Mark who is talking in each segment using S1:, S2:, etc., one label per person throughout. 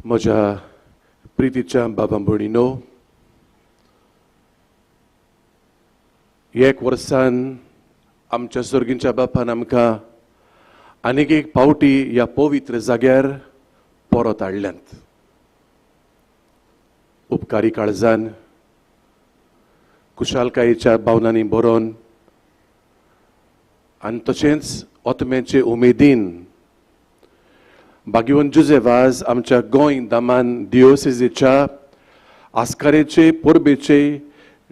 S1: म्हज्या प्रितीच्या बाबा भयणीनो, एक वर्सान आमच्या सर्गींच्या बापान आमकां आनीक एक पावटी ह्या पवित्र जाग्यार परत हाडल्यात. उपकारी काळजान, खुशालकायेच्या भावनांनी बरोवन आनी तशेंच आत्म्याचे उमेदीन भाग्यवंत जुझे वाज आमच्या गोंय दमन दिओसेजीच्या आस्कारेचे परबेचे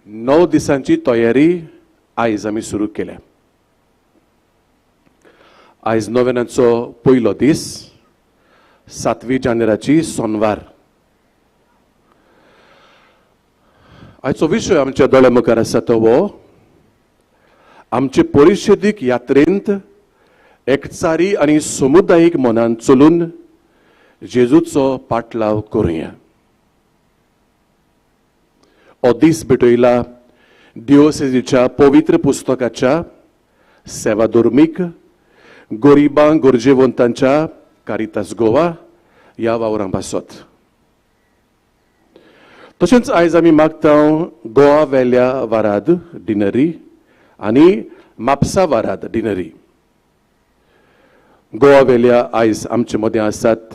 S1: 9 दिसांची तयारी आयज आमी सुरू केल्या. आयज नोवेनाचो पयलो दीस, 7 जानेराची सोनवार. आयचो विशय आमच्या दोळ्या मुखार आसा तो हो आमचे परिशदीक यात्रेंत एकचारी आनी समुदायीक मनान चलून जेजूचो पाटलाव करुया. हो दीस भेटयला दिओसेजीच्या पवित्र पुस्तकाच्या सेवाधर्मीक गरिबां गरजेवंतांच्या कारितास गोवा ह्या वावरां पासत. तशेंच आयज आमी मागता गोवा वेल्या वाराद डिनरी आनी म्हापसा वाराद डिनरी. गोवा वेल्या आयज आमचे मदें आसात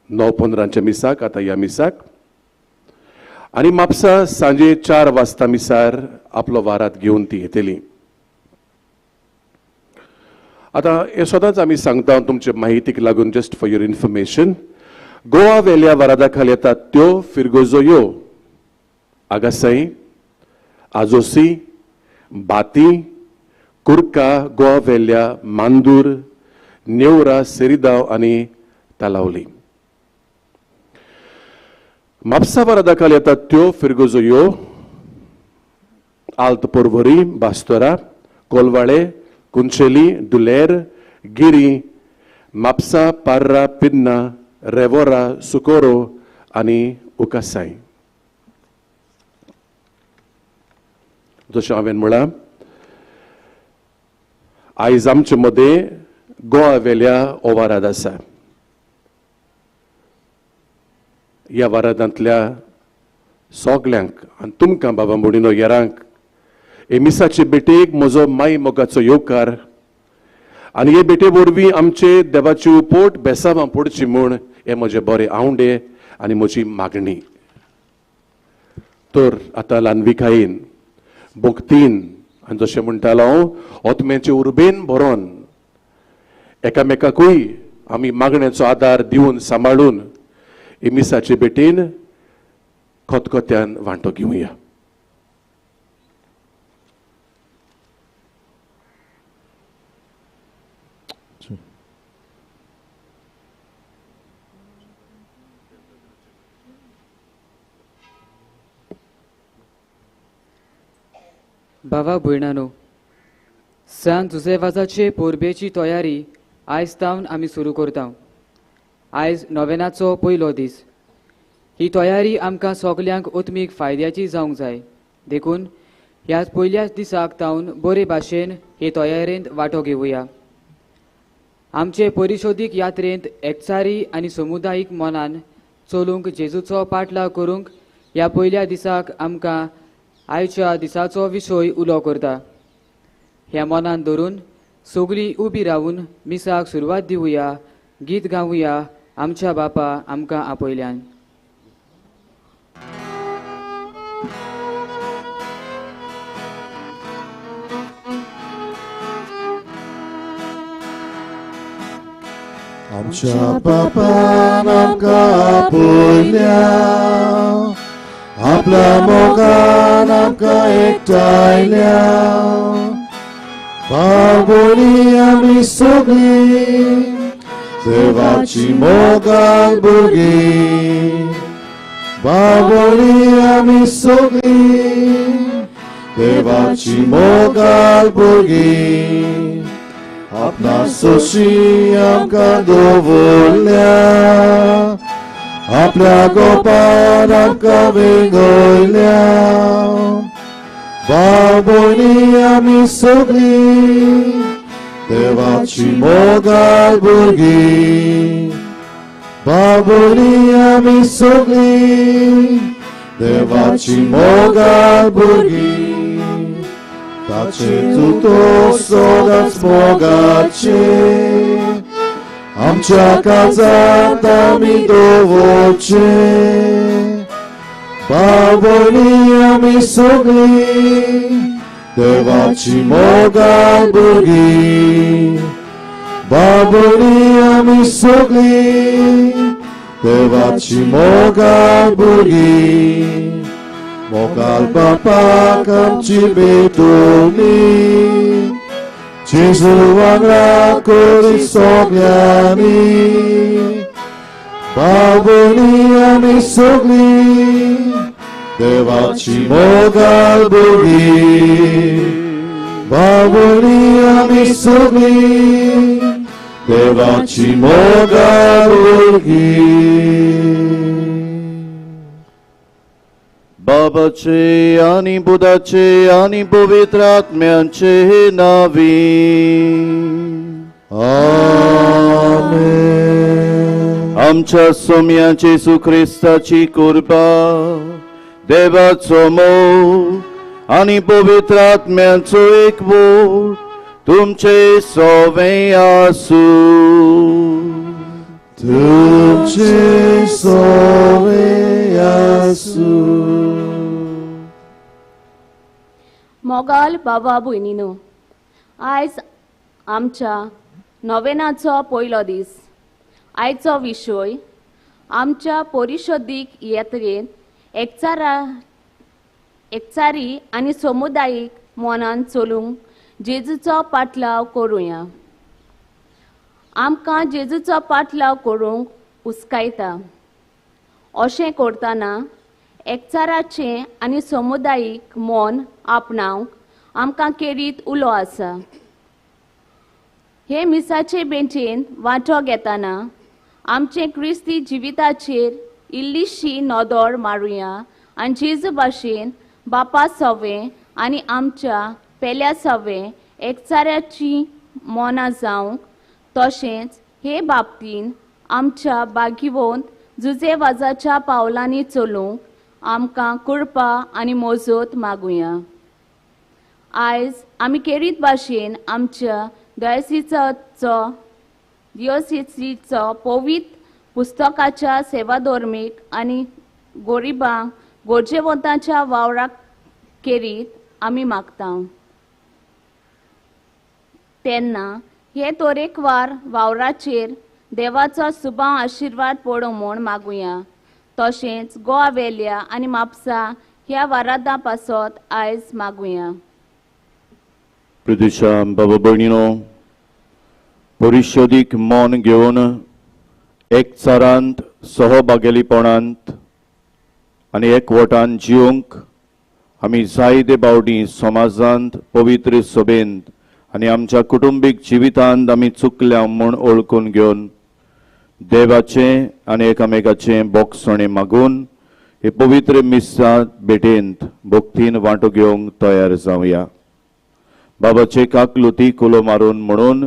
S1: 9:15 मिसाक, आतां ह्या मिसाक, आनी म्हापसा सांजे 4 वाजता मिसार आपलो वाराद घेवन ती येतली. आतां हें सदांच आमी सांगता तुमचे माहितीक लागून, just for your information, Goa वेल्या वारादा खाल येतात त्यो फिरगोजो यो, आगासाई, आजोसी, बाती, कुर्का, गोवा वेल्या, मांदूर, नेवरा, सेरिदाव आनी तालावली. म्हापसा वारादा खाल येतात त्यो फिरगोजो यो, आल्त पोरवरी, बास्तोरा, कोलवाळे, कुंचेली, दुलेर, गिरी, म्हापसा, पार्रा, पिन्ना, रेवोरा, सुकोरो आनी उकासाई. जशें हांवें म्हळां, आयज आमचे मदें गोवा वेल्या हो वाराद आसा. ह्या वारादांतल्या सगल्यांक आनी तुमकां बाबा भयणीनो येरांक हे मिसाचे भेटेक म्हजो माय मोगाचो येवकार आनी हे भेटे वरवीं आमचे देवाची पोट बेसावां पडची म्हूण हे म्हजे बरे आवंडे आनी म्हजी मागणी. तर आतां ल्हानविकायेन, भक्तीन आनी जशें म्हणटालो हांव आत्म्याचे उर्बेन भरोन एकामेकाकूय आमी मागण्याचो आदार दिवन सांबाळून हे मिसाचे भेटेन खतखत्यान वांटो घेवया.
S2: बाबा भयणानो, सान जुझे वाजाचे परबेची तयारी आयज तावन आमी सुरू करता. आयज नोवेनाचो पयलो दीस. ही तयारी आमकां सगल्यांक आत्मीक फायद्याची जावंक जाय, देखून ह्या पयल्याच दिसाक तावन बरे भाशेन हे तयारेंत वांटो घेवया. आमचे परिशोदीक यात्रेंत एकचारी आनी समुदायीक मनान चलूंक जेजूचो पाटलाव करूंक ह्या पयल्या दिसाक आमकां आयच्या दिसाचो विशय उलो करता. ह्या मनान धरून सगळीं उबी रावून मिसाक सुरवात दिवया, गीत गावया आमच्या बापा आमकां आपयल्यान.
S3: आमच्या बापान आमकां आपयल्या, आपल्या मोगान आमकां एकठांयल्या, भाव-भयणी आमी सगळीं देवाची मोगान भुरगीं, भाव-भयणी आमी सगळीं देवाची मोगान भुरगीं, आपणा सोशी आमकां दवरल्या, आपल्या गोपान आमकां वेंगयल्या, भाव-भयणी आमी सगळीं देवाची मोगाळ भुरगीं, बाबुली आमी सगळीं देवाची मोगाळ भुरगीं ताचे तुतो सदांच मोगाचे आमच्या काळजांत आमी दवरचे बाबुली आमी सगळीं देवाची मोगाळ भुरगीं बाबुली आमी सगळीं देवाची मोगाळ भुरगीं मोगाळ बापाक आमची भेटोवणी जेजू वांगडा करी सगळ्यांनी बाबुली आमी सगळीं देवाची मोगाळ भुरगीं बाबुली आमी सगळीं देवाची मोगाळ भुरगीं.
S4: बाबाचे आनी बुधाचे आनी पवित्र आत्म्याचे नावी
S3: आमेन.
S4: आमच्या सोम्या जेजू क्रिस्ताची कृपा देवाचो मोग आनी पवित्र आत्म्याचो एकवट तुमचे सोवे आसूं.
S3: तुमचे सोवे आसूं.
S5: मोगाल बाबा भयणीनो, आयज आमच्या नोवेनाचो पयलो दीस. आयचो विशय आमच्या परिशदीक यात्रेंत एकचारी आनी समुदायीक मनान चलूंक जेजूचो पाटलाव करुया. आमकां जेजूचो पाटलाव करूंक उस्कायता. अशें करतना एकचाराचें आनी समुदायीक मन आपणावंक आमकां केरीत उलो आसा. हे मिसाचे बेंचेन वांटो घेतना आमचे क्रिस्ती जिविताचेर इल्लीशी नदर मारुया आनी जेजू भाशेन बापा सवें आनी आमच्या पेल्या सवें एकचाराची मनां जावंक तशेंच हे बाबतीन आमच्या बागिवोंत जुजे वाजाच्या पावलांनी चलूंक आमकां कृपा आनी मोजत मागुया. आयज आमी केरीत भाशेन आमच्या दियोसिचो पवित्र पुस्तकाच्या सेवाधर्मीक आनी गोरिबांक गरजेवंतांच्या वावराक केरीत आमी मागता. तेन्ना हे तरेकवार वावराचेर देवाचो सुबाव आशिर्वाद पडूं म्हूण मागुया. तशेंच गोवा वेल्या आनी म्हापसा ह्या वारादां पासत आयज मागुया.
S4: प्रदेशा बाबा भयणीनो, परिशदीक मन घेवन एकचारांत सहभागेलीपणांत आनी एकवटान जिवंक आमी जायते बावटी समाजांत पवित्र सभेंत आनी आमच्या कुटुंबीक जिवितांत आमी चुकल्या म्हूण ओळखून घेवन देवाचें आनी एकामेकाचें बोगसणें मागून हे पवित्र मिसा भेटेंत भक्तीन वांटो घेवंक तयार जावया. बाबाचे काकलुती कुलो मारून म्हणून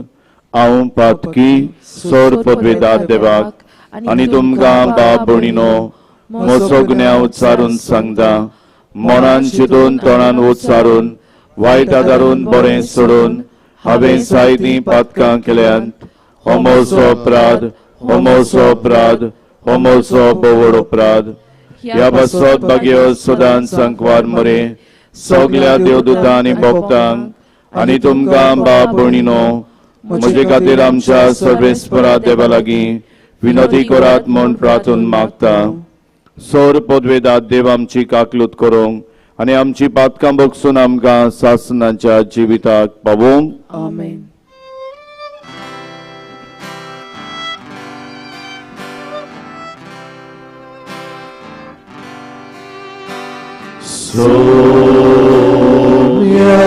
S4: हांव पातकी सोर पदवेदार देवाक आनी तुमकां बाब भयणीनो म्हजो गुन्यांव उच्चारून सांगता. मनान चिंतून तोंडान उच्चारून वायट आदारून बरें सोडून हांवें जायतीं पातकां केल्यांत. हो म्हजो अपराध, हो म्हजो अपराध, हो म्हजो भोवड अपराध. ह्या पासत भाग्य सदांच सांकवार मरे सगल्या देवदूतां आनी भक्तांक आनी तुमकां बाब भयणीनो म्हजे खातीर आमच्या सर्वेस्परा देवा लागीं विनोदी करात म्हूण प्रार्थून मागता. सोर पदवेदात देव आमची काकलूत करूंक आनी आमची पातकां बगसून आमकां सासनाच्या जिविताक पावोवंक.
S6: आमेन.
S3: Sonia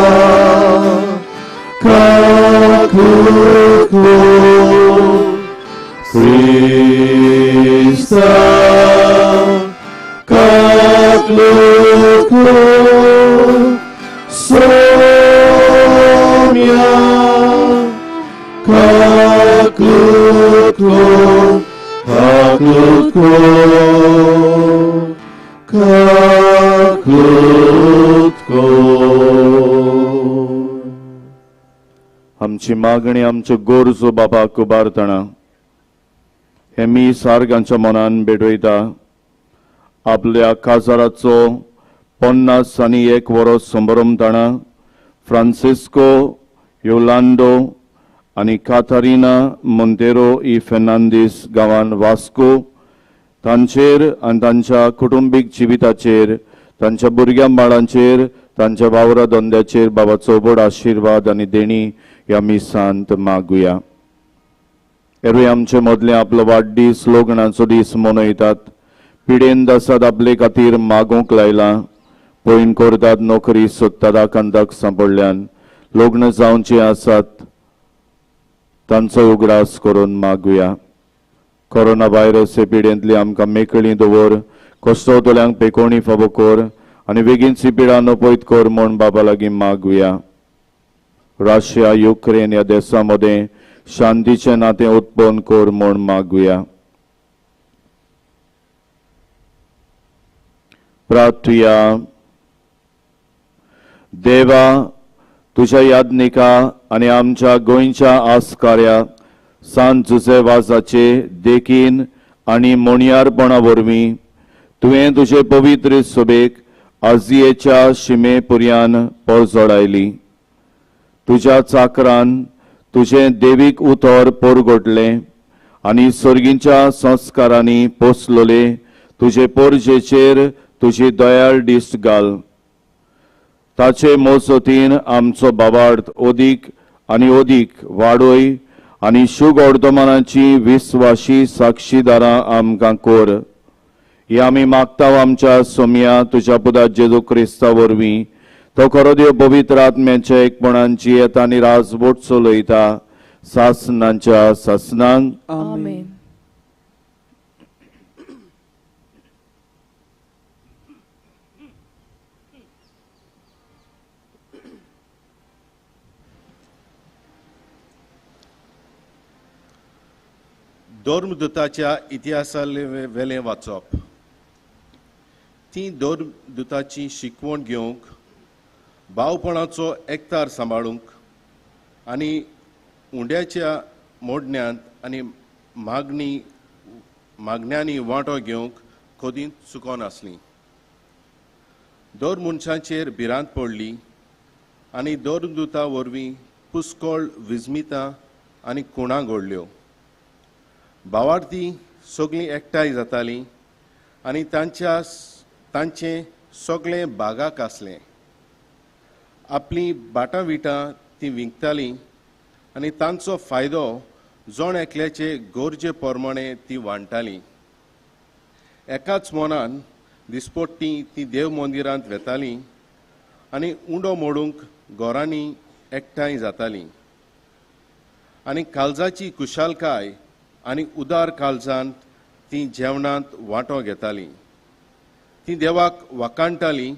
S3: Kakuku Krista Kakuku Sonia Kakuku Kakuku. काकूत कोर, काकूत कोर.
S4: आमची मागणी आमच्यो गरजो बाबाक उबारतना हे मी सारगांच्या मनान भेटयता. आपल्या काजाराचो 51 वरस संभ्रमताना फ्रांसिस्को योलांडो आनी काथारिना मोंतेरो ई फेर्नांदीस गांवान वास्को तांचेर आनी तांच्या कुटुंबीक जिविताचेर, तांच्या भुरग्यां बाळांचेर, तांच्या वावरा धंद्याचेर बाबाचो व्हड आशिर्वाद आनी देणी ह्या मिसांत मागुया. एरवी आमचे मदले आपलो वाडदीस लग्नाचो दीस मनयतात. पिडेन आसात आपले खातीर मागूंक लायलां, पयण करतात, नोकरी सोदतात, आकांताक सांपडल्यान लग्न जावचें आसात तांचो उगडास करून मागुया. कोरोना व्हायरस हे पिडेंतली आमकां मेकळी दवर, कश्टवतल्यांक पेकोणी फावो कर आनी बेगीनची पिडा नपयत कर म्हूण बाबा लागीं मागुया. रशिया युक्रेन ह्या देशां मदें शांतीचें नातें उत्पन्न कर म्हूण मागुया. प्रार्थुया. देवा, तुज्या यादनिका आनी आमच्या गोंयच्या आस्कार्या सांत जुझे वाजाचे देखीन आनी मोणयारपणा वरवीं तुवें तुजे पवित्र सभेक आजियेच्या शिमे पुर्यान पोरजोडायली. तुज्या चाकरान तुजें देवीक उतर पोरगोटलें आनी सर्गींच्या संस्कारांनी पोसलोले तुजे पोरजेचेर तुजी दयाळ दिश्ट घाल. ताचे मोसतीन आमचो बाबार्थ अदीक आनी अदीक वाडय आनी शुभ वर्तमानाची विस्वाशी साक्षीदारां आमकां कर. ही आमी मागता आमच्या सोमया तुज्या पुता जेजू क्रिस्ता वरवीं. तो खरो देव पवित्र आत्म्याच्या एकपणांची येता आनी राजवट चलयता सासनांच्या सासनांक.
S6: आमेन.
S7: धर्मदूताच्या इतिहासाले वेलें वाचप. ती धर्मदूताची शिकवण घेवंक, भावपणाचो एकतार सांबाळूंक आनी उंड्याच्या मोडण्यांत आनी मागण्यांनी वांटो घेवंक कदींच चुकोन आसली. दर मनशांचेर भिरांत पडली आनी धर्मदूता वरवीं पुस्कळ विस्मितां आनी खुणां घडल्यो. भावार्थी सगळीं एकठांय जातालीं आनी तांचें सगळें बागाक आसलें. आपलीं बाटां विटां तीं विकतालीं आनी तांचो फायदो जण एकल्याचे गरजे प्रमाणे ती वांट्टालीं. एकाच मनान दिसपट्टी ती देव मंदिरांत वेतालीं आनी उंडो मोडूंक घरांनी एकठांय जातालीं आनी काळजाची कुशालकाय आनी उदार काळजांत ती जेवणांत वांटो घेतालीं. ती देवाक वाखाणटालीं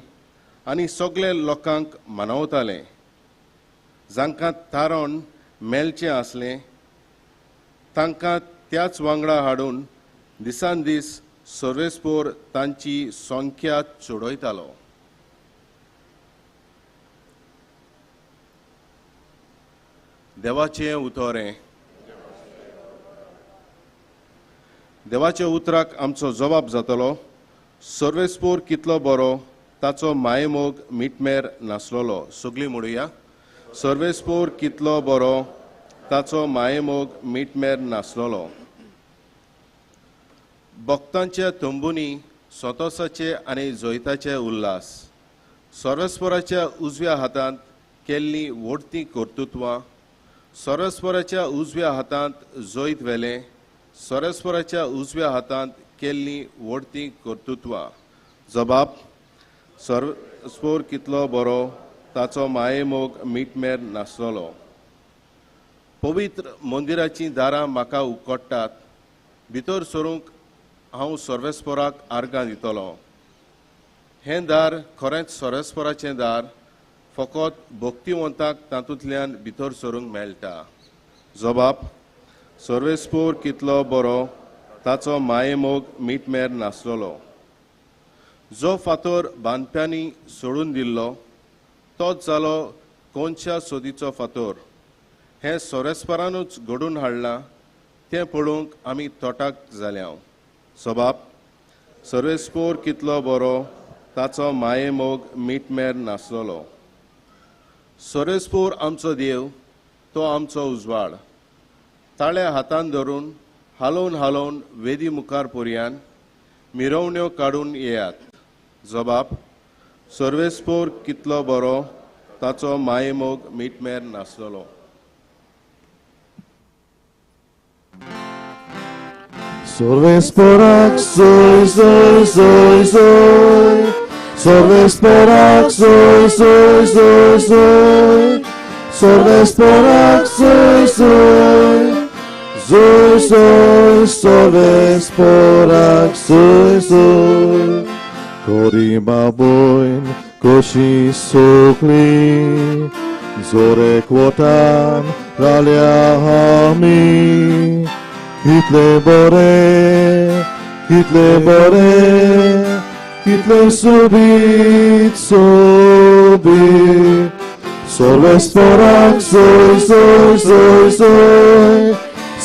S7: आनी सगळे लोकांक मानवताले. जांकां तारण मेळचें आसलें तांकां त्याच वांगडा हाडून दिसान दीस सर्वेस्पोर तांची संख्या चडयतालो. देवाचें उतरें. देवाच्या उतराक आमचो जबाब जातलो. सर्वेस्पोर कितलो बरो, ताचो मायेमोग मिटमेर नासलोलो. सगळीं म्हणुया, सर्वेस्पोर कितलो बरो, ताचो मायेमोग मिटमेर नासलोलो. भक्तांच्या तंबुनी संतोसाचे आनी जैताचे उल्हास. सर्वेस्पोराच्या उजव्या हातांत केल्लीं व्हडतीं कर्तृत्वां. सर्वेस्पोराच्या उजव्या हातांत जैत व्हेलें. सर्वेस्पोराच्या उजव्या हातांत केल्लीं व्हडतीं कर्तृत्वां. जबाब, सर्वेस्पोर कितलो बरो, ताचो मायेमोग मिटमेर नासलोलो. पवित्र मंदिराचीं दारां म्हाका उकडटात, भितर सरूंक हांव सर्वेस्पोराक आर्गां दितलो. हें दार खरेंच सर्वेस्पोराचें दार, फकत भक्तिवंताक तातूंतल्यान भितर सरूंक मेळटा. जबाब, सर्वेस्पोर कितलो बरो, ताचो मायेमोग मीटमेर नासलेलो. जो फातोर बांदप्यांनी सोडून दिल्लो तोच जालो कोनशा सोदीचो फातोर. हें सोरेस्परानूच घडून हाडलां तें पळोवंक आमी तोटाक जाल्या. सबाब सर्वेस्पोर कितलो बरो, ताचो मायेमोग मीटमेर नासलेलो. सर्वेस्पोर आमचो देव, तो आमचो उजवाड. ताळ्या हातान धरून हालोवन हालोवन वेदी मुखार पर्यान मिरवण्यो काडून येयात. जबाब सर्वेस्पोर कितलो बरो, ताचो मायेमोग मीटमेर नासलेलो.
S3: Sorvesporak soy soy soy soy, Sorvesporak soy soy soy soy, Sorvesporak soy soy, soy soy, Sorvesporak soy soy. Korima boin koshi sokli, Zore kwotan ralia hami. Kitle bore, kitle bore, kitle subit, subit. Sorvesporak soy, soy, soy, soy.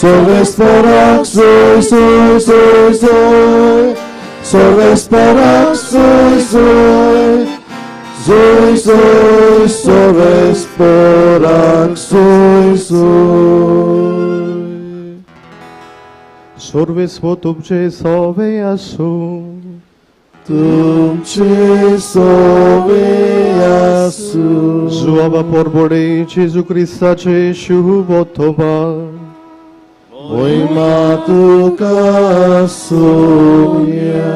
S3: Sorvesporak soy, soy, soy, soy. Sorvesporak soy, soy. Soy, soy, sorvesporak soy, soy.
S6: Sorvespo तुमचे सोवे आसूं,
S3: तुमचे सोवे आसूं.
S6: जुआबा पोरबोडे जेजू क्रिस्ताचे शुभ तोमा
S3: मोहिमा तुका आसूया.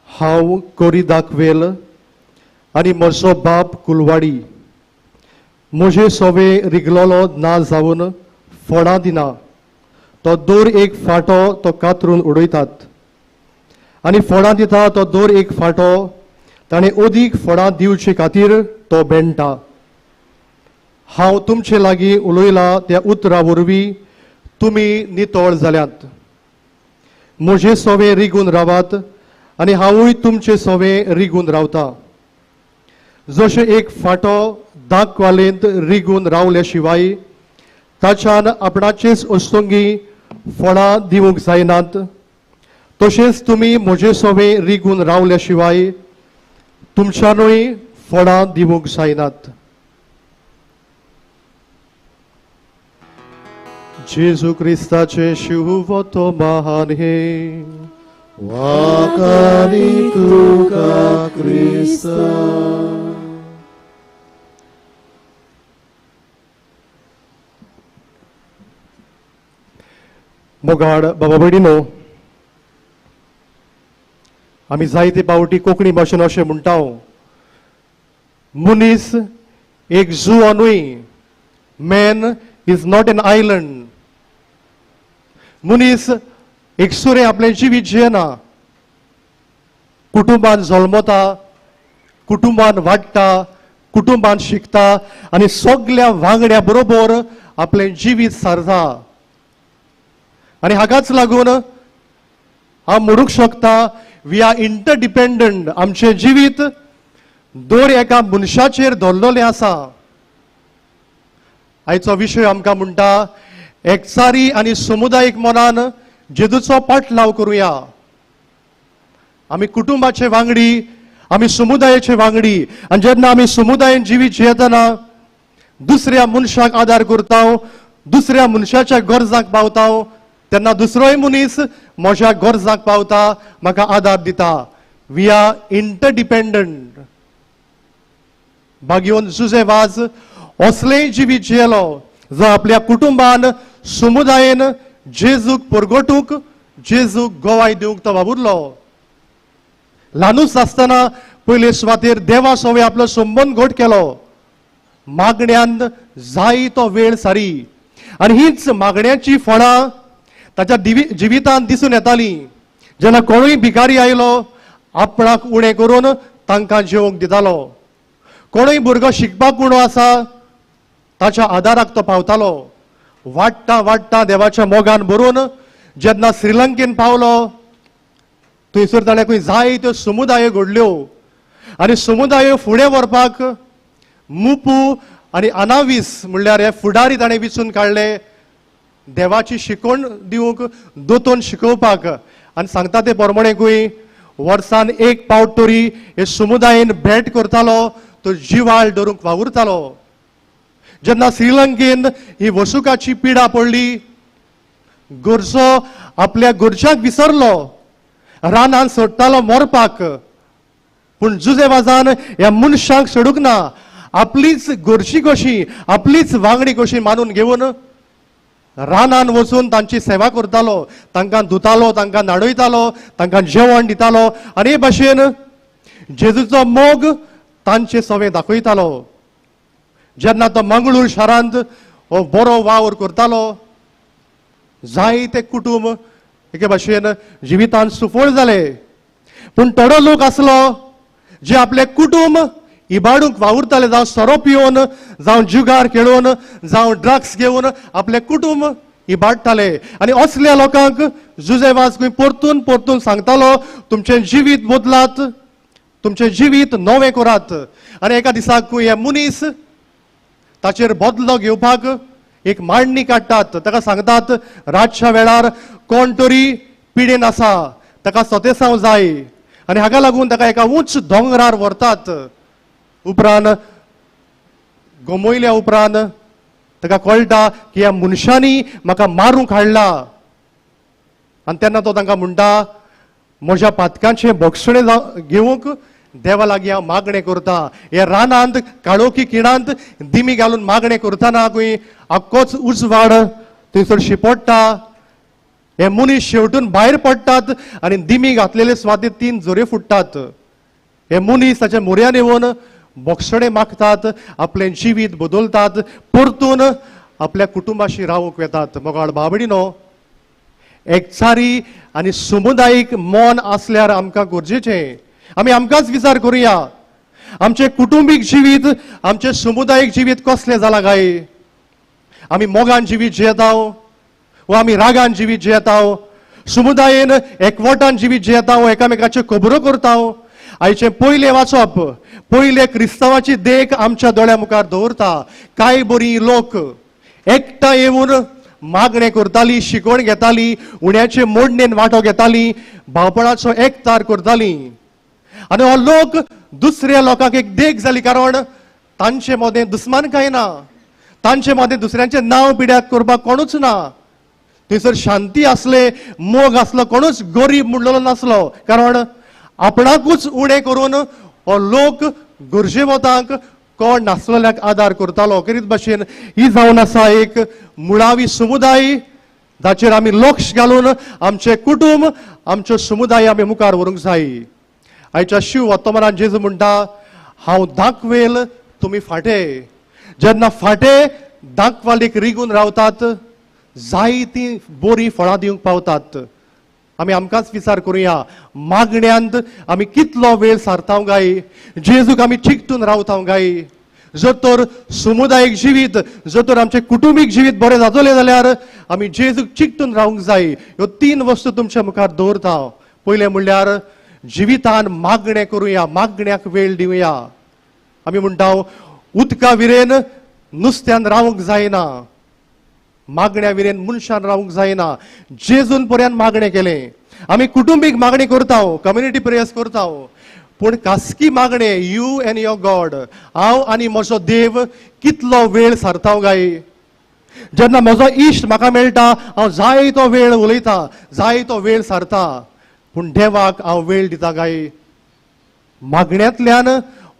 S6: हांव कोरी दाखवेल आनी म्हजो बाप कुलवाडी म्हजे सोवे रिगलोलो ना जावन फळां दिना, तो दर एक फांटो तो कातरून उडयतात आनी फळां दिता तो दर एक फांटो ताणें अदीक फळां दिवचे खातीर तो बेणटा. हांव तुमचे लागीं उलयलां त्या उतरा वरवीं तुमी नितळ जाल्यात. म्हजे सोवे रिगून रावात आनी हांवूय तुमचे सोवे रिगून रावता. जशें एक फांटो दाकवालेंत रिगून रावले शिवाय ताच्यान आपणाचेच अस्तंगी फळां दिवंक जायनात, तशेंच तुमी म्हजे सोवे रिगून रावल्या शिवाय तुमच्यानूय फळां दिवंक जायनात. जेजू क्रिस्ताचे शुभ तो महान हे
S3: वाकानी तुका क्रिस्ता.
S6: मोगाड बाबा भयणीनो, आमी जायते पावटी कोंकणी भाशेन अशें म्हणटा, मनीस एक जुआ न्हय, man is not an island. मनीस एकसुरें आपलें जिवीत जियेना, कुटुंबान जल्मता, कुटुंबान वाडटा, कुटुंबान शिकता आनी सगल्या वांगड्या बरोबर आपलें जिवीत सारता. आनी हाकाच लागून हांव म्हणूंक शकता we are interdependent. आमचें जिवीत दर एका मनशाचेर धरलेलें आसा. आयचो विशय आमकां म्हणटा एकचारी आनी समुदायीक मनान जेजूचो पाटलाव करुया. आमी कुटुंबाचे वांगडी, आमी समुदायाचे वांगडी आनी जेन्ना आमी समुदायेन जिवीत जियेतना दुसऱ्या मनशाक आदार करता, दुसऱ्या मनशाच्या गरजांक पावता, तेन्ना दुसरोय मनीस म्हज्या गरजांक पावता, म्हाका आदार दिता. We are interdependent. भाग्योन जुजे वाज असलेंय जिवीत जियेलो जो आपल्या कुटुंबान समुदायेन जेजूक परगटूंक, जेजूक गोवाय दिवंक तो वावुरलो. ल्हानूच आसतना पयले सुवातेर देवा सोवे आपलो संबंद घट केलो. मागण्यान जाय तो वेळ सारी आनी हीच मागण्याची फळां ताच्या जिवितांत दिसून येताली. जेन्ना कोणूय भिकारी आयलो आपणाक उणें करून तांकां जेवंक दितालो. कोणूय भुरगो शिकपाक उणो आसा ताच्या आदाराक तो पावतालो. वाडटा वाडटा देवाच्या मोगान भरून जेन्ना श्रीलंकेन पावलो थंयसर ताणें खंय जायत्यो समुदायो घडल्यो आनी समुदायो फुडें व्हरपाक मुपू आनी अनावीस म्हणल्यार हे फुडारी ताणें विचून काडले देवाची शिकवण दिवंक, दोतोन शिकोवपाक. आनी सांगता ते प्रमाणे खंय वर्सान एक पावट तरी हे समुदायेन भेट करतालो, तो जिवाळ धरूंक वावुरतालो. जेन्ना श्रीलंकेन ही वसुकाची पिडा पडली, गरजो आपल्या गरजाक विसरलो, रानान सोडटालो मरपाक, पूण जुजे वाजान ह्या मनशांक सोडूंक ना, आपलीच गरजी कशी आपलीच वांगडी कशी मानून घेवन रानान वचून तांची सेवा करतालो, तांकां धुतालो, तांकां न्हाणयतालो, तांकां जेवण दितालो आनी हे भाशेन जेजूचो मोग तांचे सवे दाखयतालो. जेन्ना तो मंगळूर शारांत हो बरो वावर करतालो, जायते कुटुंब एके भाशेन जिवितान सुफळ जाले. पूण थोडो लोक आसलो जे आपले कुटुंब इबाडूंक वावुरताले, जावं सोरो पिवन, जावं जुगार खेळून, जावं ड्रग्स घेवन आपले कुटुंब इबाडटाले. आनी असल्या लोकांक जुजे वाज खंय परतून परतून सांगतालो, तुमचें जिवीत बदलात, तुमचें जिवीत नवें करात. आनी एका दिसाक खंय हे मनीस ताचेर बदलो घेवपाक एक मांडणी काडटात, ताका सांगतात रातच्या वेळार कोण तरी पिडेन आसा, ताका सोतेसांव जाय, आनी हाका लागून ताका एका उंच दोंगरार व्हरतात. उपरांत गमयल्या उपरांत ताका कळटा की ह्या मनशांनी म्हाका मारूंक हाडला. आनी तेन्ना तो तांकां म्हणटा, म्हज्या पातकांचें भोगसणें घेवंक देवा लागीं हांव मागणें करता. हे रानांत काळोखी किणांत दिमी घालून मागणें करतना खंय आख्खोच उजवाड थंयसर शिपडटा. हे मनीस शेवटून भायर पडटात आनी दिमी घातलेले सुवातेर 3 झरे फुट्टात. हे मनीस ताच्या मोऱ्यान येवन भोगसणें मागतात, आपलें जिवीत बदलतात, परतून आपल्या कुटुंबाशी रावूंक वेतात. मोगाळ बाबडीनो, एकचारी आनी समुदायीक मन आसल्यार आमकां गरजेचें. आमी आमकांच विचार करुया, आमचें कुटुंबीक जिवीत, आमचें समुदायीक जिवीत कसलें जालां काय? आमी मोगान जिवीत जियेता वो आमी रागान जिवीत जियेता? समुदायेन एकवटान जिवीत जियेता वो एकामेकाच्यो खबरो करता? आयचें पयलें वाचप पयले क्रिस्तांवाची देख आमच्या दोळ्या मुखार दवरता. कांय बरी लोक एकठांय येवन मागणें करताली, शिकवण घेताली, उण्याचे मोडणेन वांटो घेताली, भावपणाचो एकतार करताली. आनी हो लोक दुसऱ्या लोकांक एक देख जाली, कारण तांचे मदें दुस्मानकाय ना, तांचे मदें दुसऱ्यांचें नांव पिड्याक करपाक कोणूच ना. थंयसर शांती आसले, मोग आसलो, कोणूच गरीब म्हणलेलो नासलो, कारण आपणाकूच उणें करून हो लोक गरजेवतांक कोण नासलेल्याक आदार करतालो. करीत भाशेन ही जावन आसा एक मुळावी समुदाय जाचेर आमी लक्ष घालून आमचें कुटुंब, आमचो समुदाय आमी मुखार व्हरूंक जाय. आयच्या शिव वर्तमानान जेजू म्हणटा, हांव दाखवेल तुमी फाटे. जेन्ना फाटे दाखवालीक रिगून रावतात, जायतीं बरीं फळां दिवंक पावतात. आमी आमकांच विचार करुया, मागण्यांत आमी कितलो वेळ सारता काय? जेजूक आमी चिकटून रावता काय? जर तर समुदायीक जिवीत, जर तर आमचें कुटुंबीक जिवीत बरें जातलें जाल्यार आमी जेजूक चिकटून रावंक जाय. ह्यो 3 वस्तू तुमच्या मुखार दवरता. पयलें म्हणल्यार जिवितान मागणें करुया, मागण्याक वेळ दिवया. आमी म्हणटा उदका विरेन नुस्त्यान रावंक जायना, मागण्या विरेन मनशान रावंक जायना. जेजून पर्यंत मागणें केलें. आमी कुटुंबीक मागणी करता, कम्युनिटी प्रेयर्स करता, पूण खासगी मागणें you and your God, हांव आनी म्हजो देव कितलो वेळ सारता काय? जेन्ना म्हजो इश्ट म्हाका मेळटा, हांव जायतो वेळ उलयता, जायतो वेळ सारता, पूण देवाक हांव वेळ दिता काय? मागण्यांतल्यान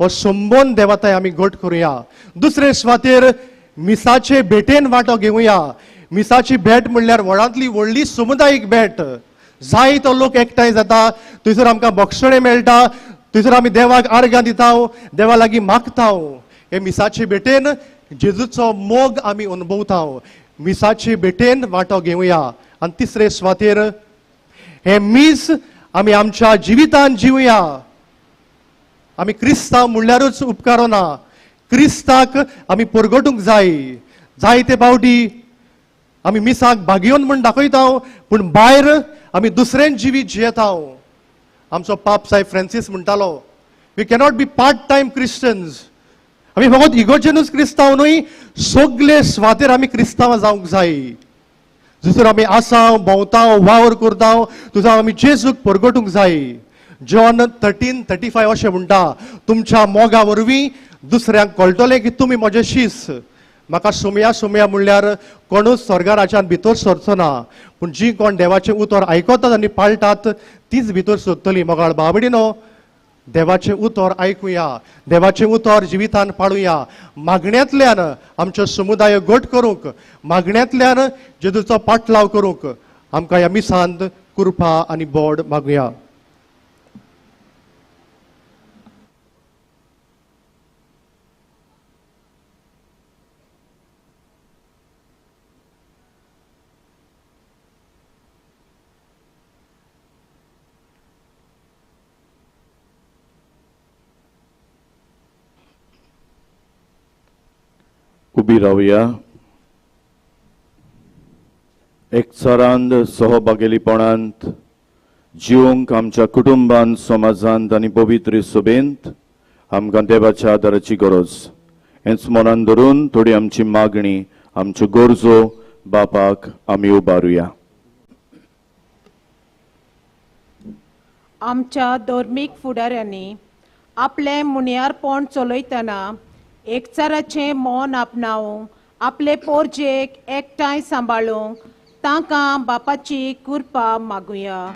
S6: हो संबंद देवाताय आमी घट करुया. दुसरे सुवातेर मिसाचे भेटेन वांटो घेवया. मिसाची भेट म्हणल्यार व्हडांतली व्हडली समुदायीक भेट. जायतो लोक एकठांय जाता, थंयसर आमकां भोगसणें मेळटा, थंयसर आमी देवाक आर्गां दिता, देवा लागीं मागता. हे मिसाचे भेटेन जेजूचो मोग आमी अनुभवता. मिसाचे भेटेन वांटो घेवया. आनी तिसरे सुवातेर हे मीस आमी आमच्या जिवितान जिवया. आमी क्रिस्तांव म्हणल्यारूच उपकारना, क्रिस्ताक आमी परगटूंक जाय. जायते फावटी आमी मिसाक भागयोन म्हूण दाखयता पूण भायर आमी दुसऱ्यान जिवीत जियेता. आमचो पाप साहेब फ्रांसीस म्हणटालो, we cannot be part time Christians. आमी फकत इगोर्जेनूच क्रिस्तांव न्हय, सगले स्वातेर आमी क्रिस्तांव जावंक जाय. जसर आमी आसा, भोंवता, वावर करता, तुजो आमी जेजूक परगटूंक जाय. जॉन 13:35 अशें म्हणटा, तुमच्या मोगा वरवीं दुसऱ्यांक कळटलें की तुमी म्हजे शीस. म्हाका सोमया सोमया म्हणल्यार कोणूच स्वर्गा राज्यान भितर सरचो ना, पूण जी कोण देवाचें उतर आयकतात आनी पाळटात तीच भितर सरतली. मोगाळ बाबडीनो, देवाचें उतर आयकुया, देवाचें उतर जिवितान पाळुया. मागण्यांतल्यान आमचो समुदाय घट करूंक, मागण्यांतल्यान जेजूचो पाटलाव करूंक आमकां ह्या मिसांत कृपा आनी बोड मागुया.
S4: उबी रावया. एकचारांत सहभागेलीपणांत जिवंक आमच्या कुटुंबांत, समाजांत आनी पवित्र सभेंत आमकां देवाच्या आदाराची गरज. हेंच मनान धरून थोडी आमची मागणी, आमच्यो गरजो बापाक आमी उबारुया.
S8: आमच्या धर्मीक फुडाऱ्यांनी आपलें मुनियारपण चलयतना एकचाराचें मौन आपणावंक, आपले पोरजेक एकठांय सांबाळूंक तांकां बापाची कृपा मागुया.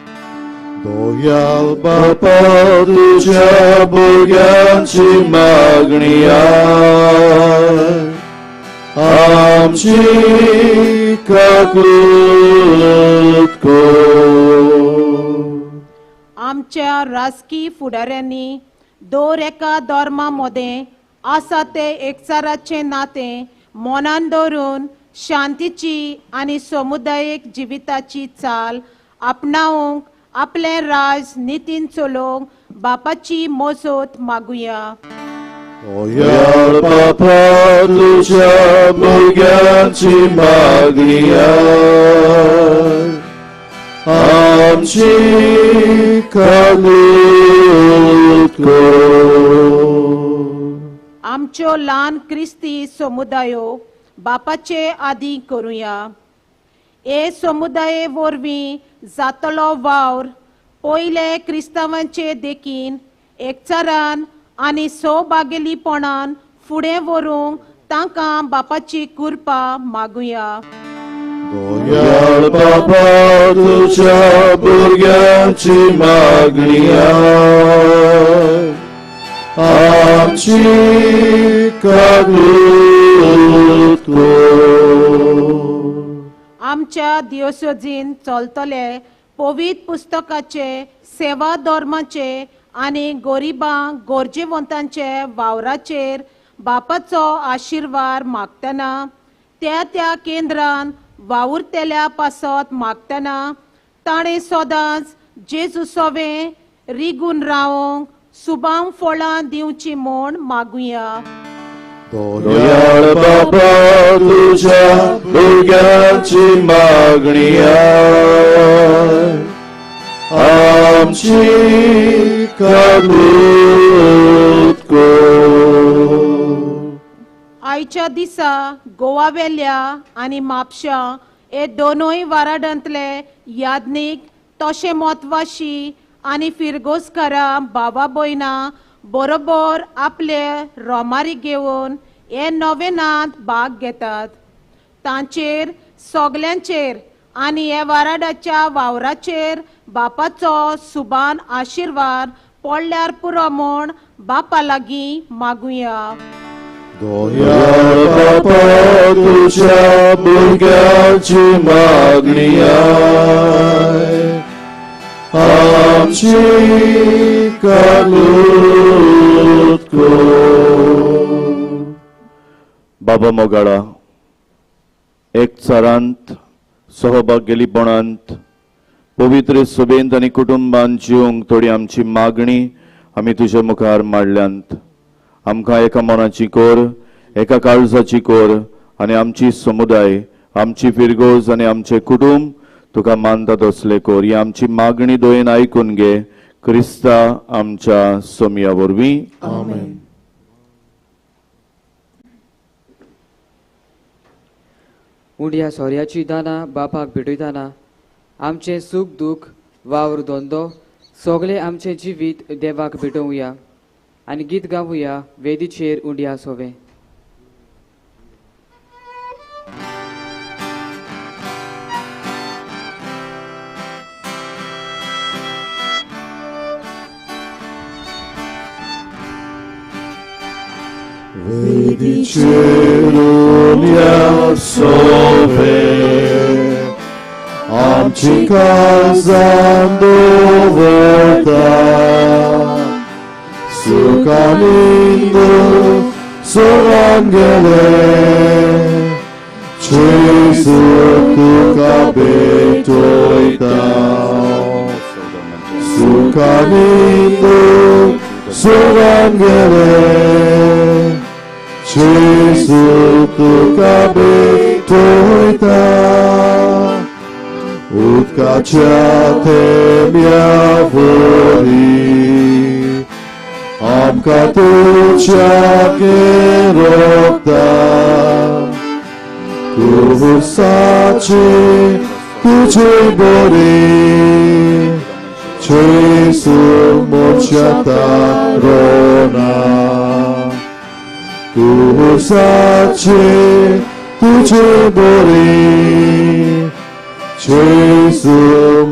S3: दयाळ बापा तुझ्या भुरग्यांची मागणी आमची काकूत कर.
S8: आमच्या राजकी फुडाऱ्यांनी दर एका धर्मा मदें आसा ते एकचाराचें नातें मनान दवरून शांतीची आनी समुदायीक जिविताची चाल आपणावंक, आपलें राज नितीन चलोवंक बापाची मजत मागुया.
S3: दयाळ बापा तुझ्या भुरग्यांची मागणी आमची काकूत कर.
S8: आमच्यो ल्हान क्रिस्ती समुदायो बापाचे आदी करुया. हे समुदाये वरवीं जातलो वावर पयले क्रिस्तांवांचे देखीन एकचारान आनी सौभागेलीपणान फुडें व्हरूंक तांकां बापाची कृपा मागुया.
S3: दयाळ बापा तुझ्या भुरग्यांची मागणी आमची काकूत कर.
S8: आमच्या दियोसोजीन चलतले पवित्र पुस्तकाचे, सेवा धर्माचे आनी गरिबांक गरजेवंतांचे वावराचेर बापाचो आशिर्वाद मागतना, त्या त्या केंद्रान वावुरतल्या पासत मागतना ताणें सदांच जेजू सोवें रिगून रावंक सुबांग फळां दिवची म्हूण मागुया.
S3: दयाळ बापा तुझ्या भुरग्यांची मागणी आमची काकूत कर.
S8: आयच्या दिसा गोवा वेल्या आनी म्हापशा हे दोनूय वाराडांतले याज्ञीक तशें म्हत्वाशी आनी फिरगोजकारां बाबा भयणां बरोबर आपले रोमारी घेवन हे नोवेनांत भाग घेतात. तांचेर सगल्यांचेर आनी हे वाराडाच्या वावराचेर बापाचो सुबान आशिर्वाद पडल्यार पुरो म्हूण बापा लागीं मागुया.
S3: दयाळ बापा तुझ्या भुरग्यांची मागणी आमची काकूत कर.
S4: बाबा मोगाळा, एकचारांत सहभागेलीपणांत पवित्र सभेंत आनी कुटुंबांत जिवंक थोडी आमची मागणी आमी तुज्या मुखार मांडल्यांत. आमकां एका मनाची कोर, एका काळजाची कोर आनी आमची समुदाय आमची फिरगोज आनी आमचें कुटुंब तुका मानता तसलें कर. ही आमची मागणी दोयेन आयकून घे क्रिस्ता आमच्या सोमया वरवीं.
S3: आमेन.
S2: उंड्या सोऱ्याची दानां बापाक भेटयताना आमचें सूख दूख वावर धंदो सगळें आमचें जिवीत देवाक भेटोवया आनी गीत गावया वेदीचेर उंड्या सोवे.
S3: वेदीचेर उंड्या सोवे आमची काळजां दवरता सुखानी सोरान गेले जेजू तुका भेटयता सुखानी सोरान गेले जेजू तुका भेटयता उदकाच्या थेंब्या वरी आमकां तुज्या रोखता कुर्साची तुजी बरी जेजू म्हज्या तारोना कुर्साची तुजी बरी जेजू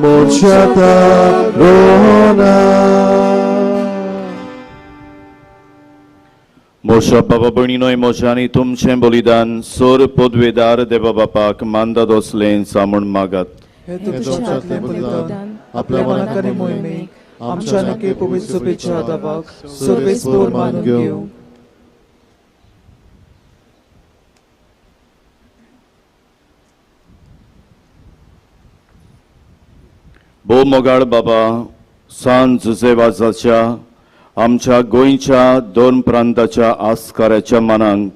S3: म्हज्या तारोना.
S4: मोशा बाबा भयणीनोय मोशा आनी तुमचें बलिदान सोर पदवेदार देवा बापाक मानता तसलें सामून मागात.
S9: हे तुमच्या बलिदान आपल्या मनाक आनी मोहिमेक आमच्या नके पवित्र सभेच्या दाबाक सर्वेस्पोर मानून घेवं.
S4: भोव मोगाळ बाबा सांज जुझे आमच्या गोंयच्या दोन प्रांताच्या आस्काराच्या मनांक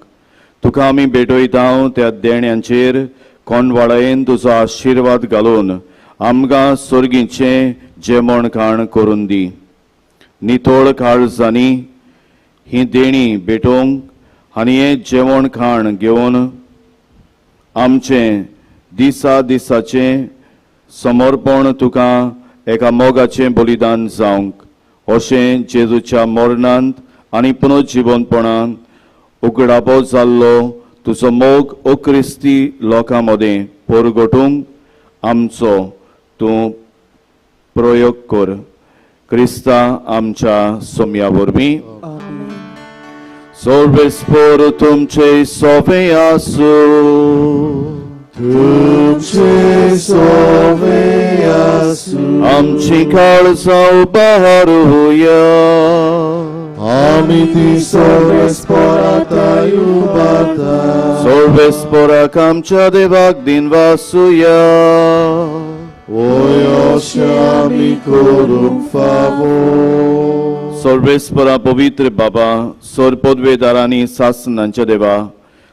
S4: तुका आमी भेटयता त्या देण्यांचेर कोंडवाळायेन तुजो आशिर्वाद घालून आमकां सोर्गीचें जेवण खाण करून दी. नितळ काळजांनी ही देणी भेटोवंक आनी हें जेवण खाण घेवन आमचें दिसा दिसाचें समर्पण तुका एका मोगाचें बलिदान जावंक अशें जेजूच्या मरणांत आनी पुनर्जिवनपणांत उगडापो जाल्लो तुजो मोग ओ क्रिस्ती लोकां मदें परगटूंक आमचो तूं प्रयोग कर. क्रिस्ता आमच्या सोम्या वरवीं. सर्वेस्पोर तुमचे सोवे आसूं.
S3: तुमचे सोवे आसूं.
S4: आमची काळजां उबारुया.
S3: आमी ती सर्वेस्पोराताय उबारता.
S4: सर्वेस्पोराक आमच्या देवाक दिनवासुया.
S3: ओय अशें आमी करूंक फावो.
S4: सर्वेस्पोरा पवित्र बाबा सोर पदवेदारांनी सासनांच्या देवा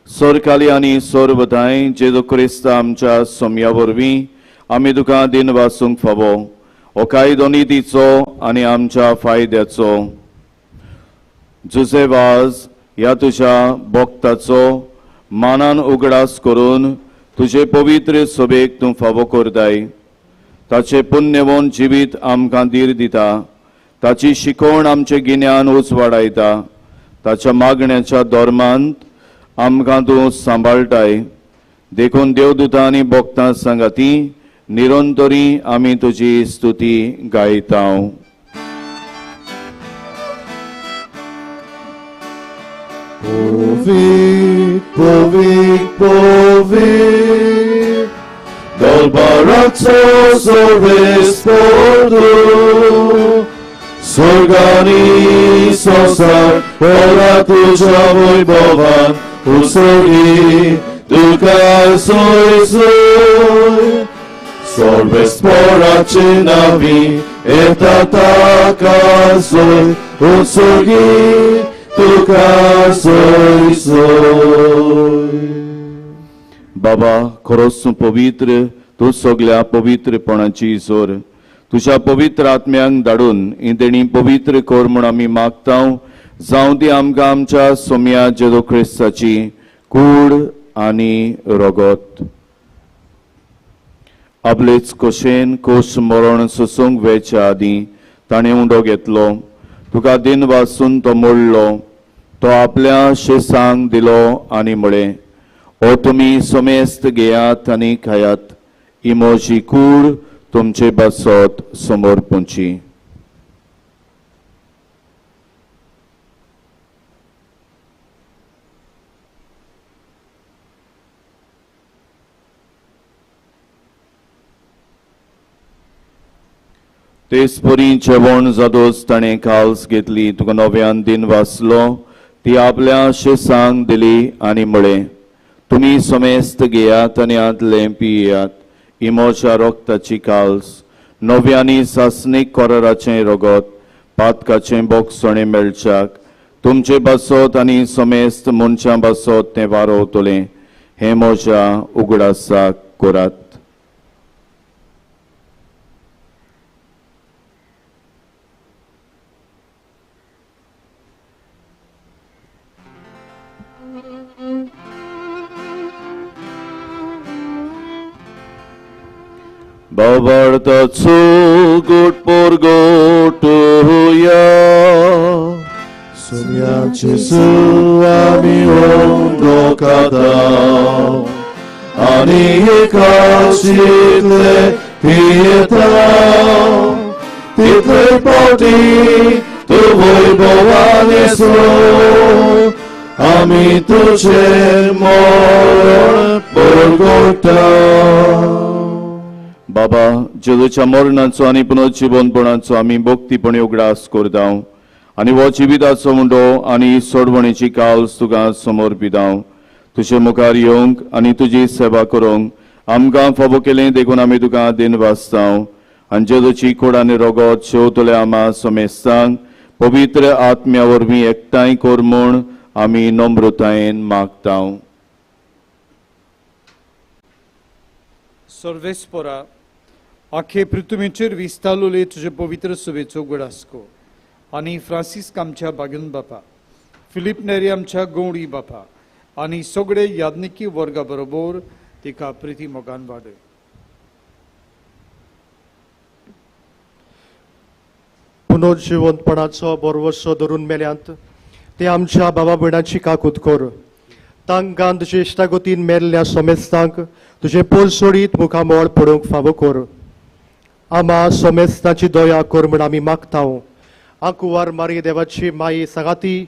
S4: सोरकाली आनी सोरवताय जेजू क्रिस्त आमच्या सोम्या वरवीं आमी तुका दिनवासूंक फावो. हो कायदो नितीचो आनी आमच्या फायद्याचो जुझे वाज ह्या तुज्या भक्ताचो मानान उगडास करून तुजे पवित्र सभेक तूं फावो करताय. ताचें पुण्यवंत जिवीत आमकां धीर दिता. ताची शिकवण आमचें गिन्यान उजवाडायता. ताच्या मागण्याच्या धर्मांत आमकां तूं सांबाळटाय. देखून देवदूतां आनी भक्तां सांगाती निरंतरी आमी तुजी स्तुती गायता.
S3: Povit, povit, povit, Dolbarazzo sorvesportu, Sorgani sosar, ora tuja voi bovan, Usorgi, duca soi soi, Sorvespora cenavi, et ataca soi, Usorgi, तुका सोय सोय.
S4: बाबा खरोच तूं पवित्र, तूं सगल्या पवित्रपणाची जोर। तुज्या पवित्र आत्म्यांक धाडून ही देणी पवित्र कर म्हूण आमी मागता। जावं ती आमकां आमच्या सोम्या जेजू क्रिस्ताची कूड आनी रगत। आपलेच कशेन कोश मरण सोसूंक वेच्या आदीं ताणें उंडो घेतलो, तुका दिन वासून तो मोडलो, तो आपल्या शेसांक दिलो आनी म्हळें, ओ तुमी समेस्त घेयात आनी खायात, ही म्हजी कूड तुमचे पासत समर्पणची। तेच परी जेवण जादोच ताणें काल्स घेतली, तुका नव्यान दिन वाचलो, ती आपल्या शेसांक दिली आनी म्हळें, तुमी समेस्त घेयात आनी हांतलें पियात, ही म्हज्या रक्ताची काल्स, नव्यानी सासणीक कराराचें रगत, पातकाचें बोगसणें मेळच्याक तुमचे पासत आनी समेस्त मनशां पासत तें वारोवतलें। हें म्हज्या उगडासाक करात। बाबार्थाचो गोट पोरगोटुया,
S3: सोम्या जेजू आमी उंडो खाता आनी एकाशितले पियेता, तितले पावटी तूं वैभवान येसो, आमी तुजें मरण परगोटा।
S4: बाबा जेजूच्या मरणाचो आनी पुनर्जिवनपणाचो आमी भक्तीपणी उगडास करता आनी हो जिविताचो मुंडो आनी सोडवणेची काल्स तुका समर्पिता। तुजे मुखार येवंक आनी तुजी सेवा करूंक आमकां फावो केलें देखून आमी तुका दिन वाचता। आनी जेजूची कूड आनी रगत शेवतल्या आमा समेस्तांक पवित्र आत्म्या वरवीं एकठांय कर म्हूण आमी नम्रतायेन मागता।
S10: सर्वेस्परा आखे पृथ्वीचेर विस्तारलोले तुजे पवित्र सभेचो उगडास कर आनी फ्रांसिस्क आमच्या बागेन बापा, फिलीप नेरी आमच्या गौडी बापा आनी सगळे याज्ञिकी वर्गा बरोबर तिका प्रिती मोगान वाडय।
S6: पुनर्जिवंतपणाचो बरवसो धरून मेल्यांत ते आमच्या बाबा भयणाची काकूत कर। तांकां तुजे इश्टागतीन मेल्ल्या समेस्तांक तुजें पोल सोडीत मुखामळ पडोवंक फावो कर। आमा समेस्तांची दया कर म्हूण आमी मागता। आंकुवार मारी देवाची माई सांगाती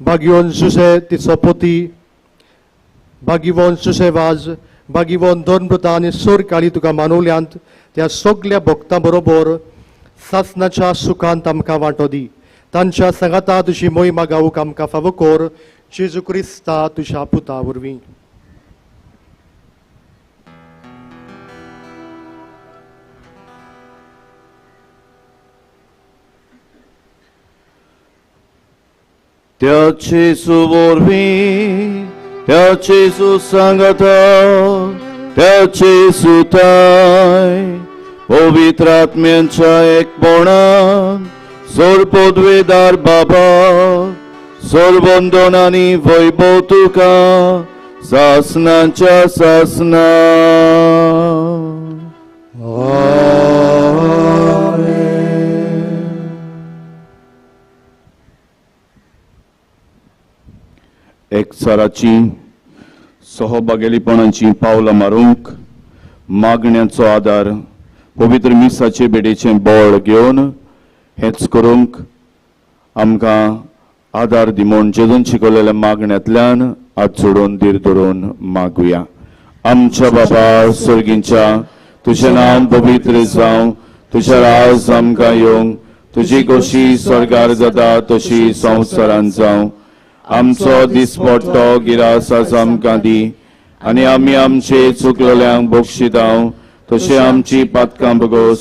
S6: बागिवन जुसे तिचो पोती, बागिवन जुसे वाज, बागिवन धर्मवृता आनी सोर काळी तुका मानवल्यांत त्या सगल्या भक्तां बरोबर सासनाच्या सुखांत आमकां वांटो दी। तांच्या सांगाता तुजी मोहिमा गावूंक आमकां फावो कर, जेजू क्रिस्ता तुज्या पुता वरवीं।
S4: त्या जेजू वरवीं, त्या जेजू सांगाता, त्या जेजूताय पवित्र आत्म्यांच्या एकपणान सर्वपदवेदार बाबा सर्वंदन आनी वैभव तुका सासनाच्या सासना। एकचाराची सहभागेलीपणाची पावलां मारूंक मागण्याचो आदार पवित्र मिसाचे बेडेचें बळ घेवन हेंच करूंक आमकां आदार दी म्हूण जेजून शिकवलेल्या मागण्यांतल्यान हात जोडून धीर धरून मागुया। आमच्या बाबा सर्गींच्या, तुजें नांव पवित्र जावं, तुजें राज आमकां येवंक, तुजी खोशी स्वर्गार जाता तशी संवसारांत जावं। आमचो दिसपट्टो गिरास आज आमकां दी आनी आमी आमचे चुकलेल्यांक बक्षिता तशें आमची पातकां बगोस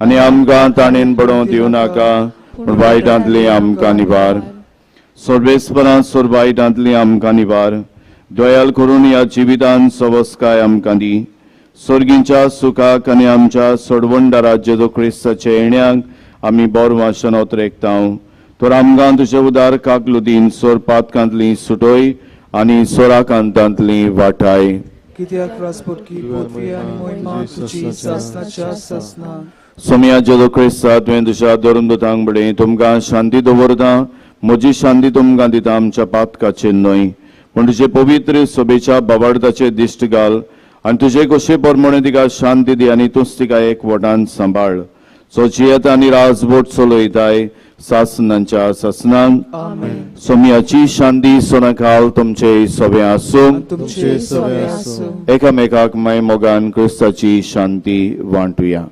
S4: आनी आमकां ताणेन पडोवंक दिवं नाका, पूण वायटांतली आमकां निवार। सर्वेस्परां सोर वायटांतली आमकां निवार, दयाल करून ह्या जिवितान सवस्काय आमकां दी. सर्गींच्या सुखाक आनी आमच्या सोडवणदारा जेजू क्रिस्ताच्या येण्याक आमी बोरवाशन ओतरेकता. तर आमकां तुजे उदार काकलुदीन सोरपातकांतली सुटोय आनी सोराकांतांतली वाटाय.
S9: कित्याक राजपोटकी पृथ्वी आनी मोहिमा तुजी सासणाच्या सासणा.
S4: सोमया जेजू क्रिस्ता तुवें तुज्या धर्मदूतांक म्हणलें, तुमकां शांती दवरता, म्हजी शांती तुमकां दिता, आमच्या पातकाचेर न्हय पूण तुजे पवित्र सभेच्या बाबार्थाचेर दिश्ट घाल आनी तुजे कशे प्रमाणे तिका शांती दी आनी तूंच तिका एक वटान सांबाळ. सो जियेता आनी राजवट चलयताय सासनांच्या सासनांक. सोमयाची शांती सोनाखाल तुमचे सवे आसूं. एकामेकाक माय मोगान क्रिस्ताची शांती वांटुया.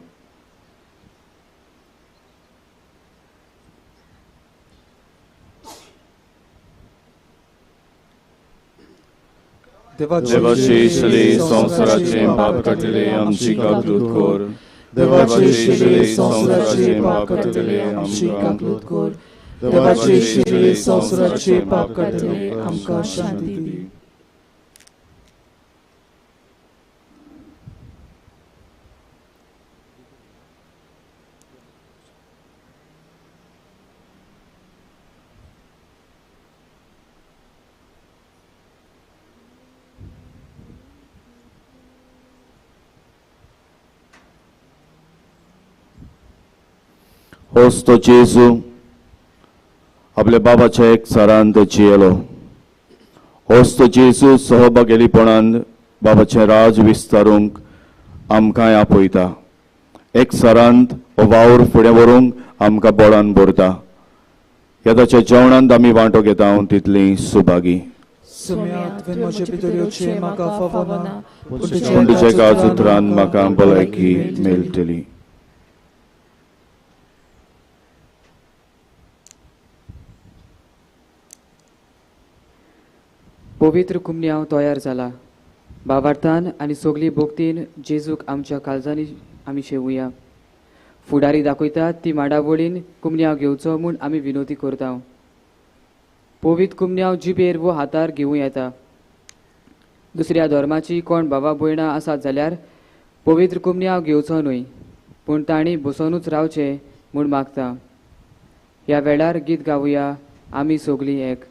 S4: देवाचे शिले संवसाराचे पाप काडटले आमची काकलूत कर. देवाचे शिले संवसाराचे पाप काडटले आमची काकलूत कर.
S9: देवाचे शिले संवसाराचे पाप काडटले आमकां शांती दी.
S4: होच तो जेजू आपल्या बाबाच्या एक सरांत जियेलो. होच तो जेजू सहभागेलीपणान बाबाचें राज विस्तारूंक आमकांय आपयता. एक सरांत हो वावर फुडें व्हरूंक आमकां बळान भरता. ह्या ताच्या जेवणांत आमी वांटो घेता तितली सुभागी. पूण तुज्या एका उतरान म्हाका भलायकी मेळटली.
S2: पवित्र कुमन्यांव तयार जाला. बाबार्थान आनी सगली भक्तीन जेजूक आमच्या काळजांनी आमी शेवया. फुडारी दाखयतात ती माडावळीन कुमन्यांव घेवचो म्हूण आमी विनोती करता. पवित्र कुमन्यांव जिबेर वो हातार घेवं येता. दुसऱ्या धर्माची कोण बाबा भयणां आसात जाल्यार पवित्र कुमन्यांव घेवचो न्हय, पूण तांणी बसोनूच रावचें म्हूण मागता. ह्या वेळार गीत गावया आमी सगलीं एक.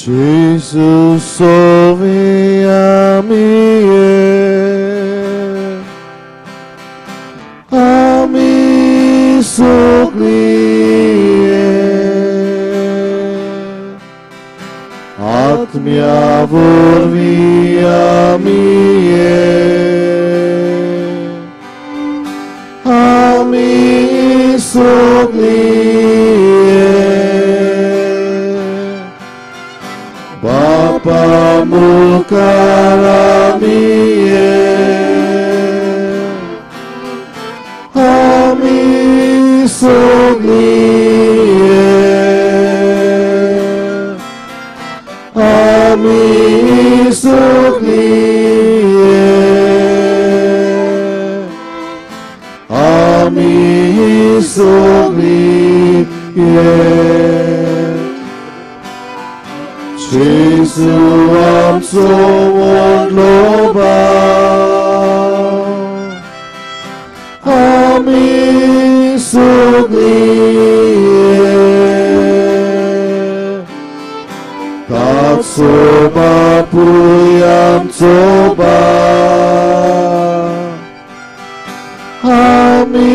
S3: Jesus sovi amie, ami soglie, atmia vorvi amie, ami soglie. Bapa mukaramie, ami soglie, ami soglie, ami soglie. Jesu amso loba, ami soglie, tatso bapuyam soba, ami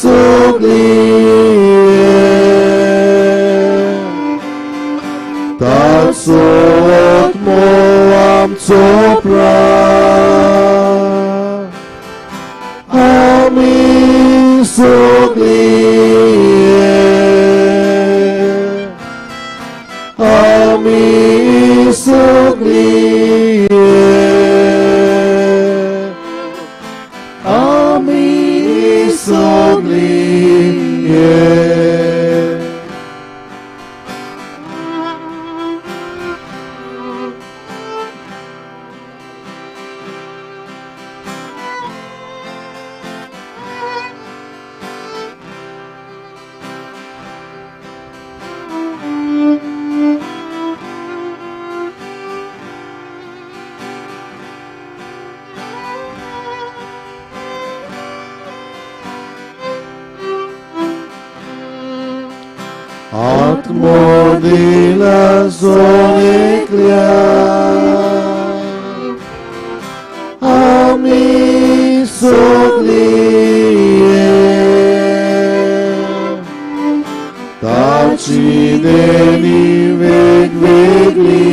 S3: soglie. Tatsot moam sopra, ami soglie, ami soglie, ami soglie. आत्मो दिला जोनेकल्या आमी सगळीं ताची देणी वेगवेगळी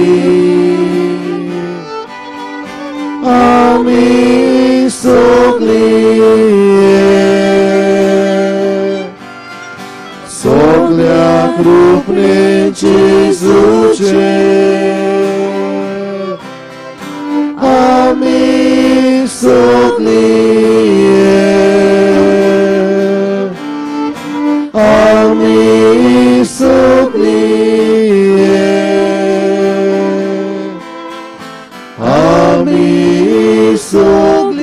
S3: आमी सगळीं सगळ्या कृपणे जेजूचे आमी सगळीं आमी सगळीं आमी सगळीं.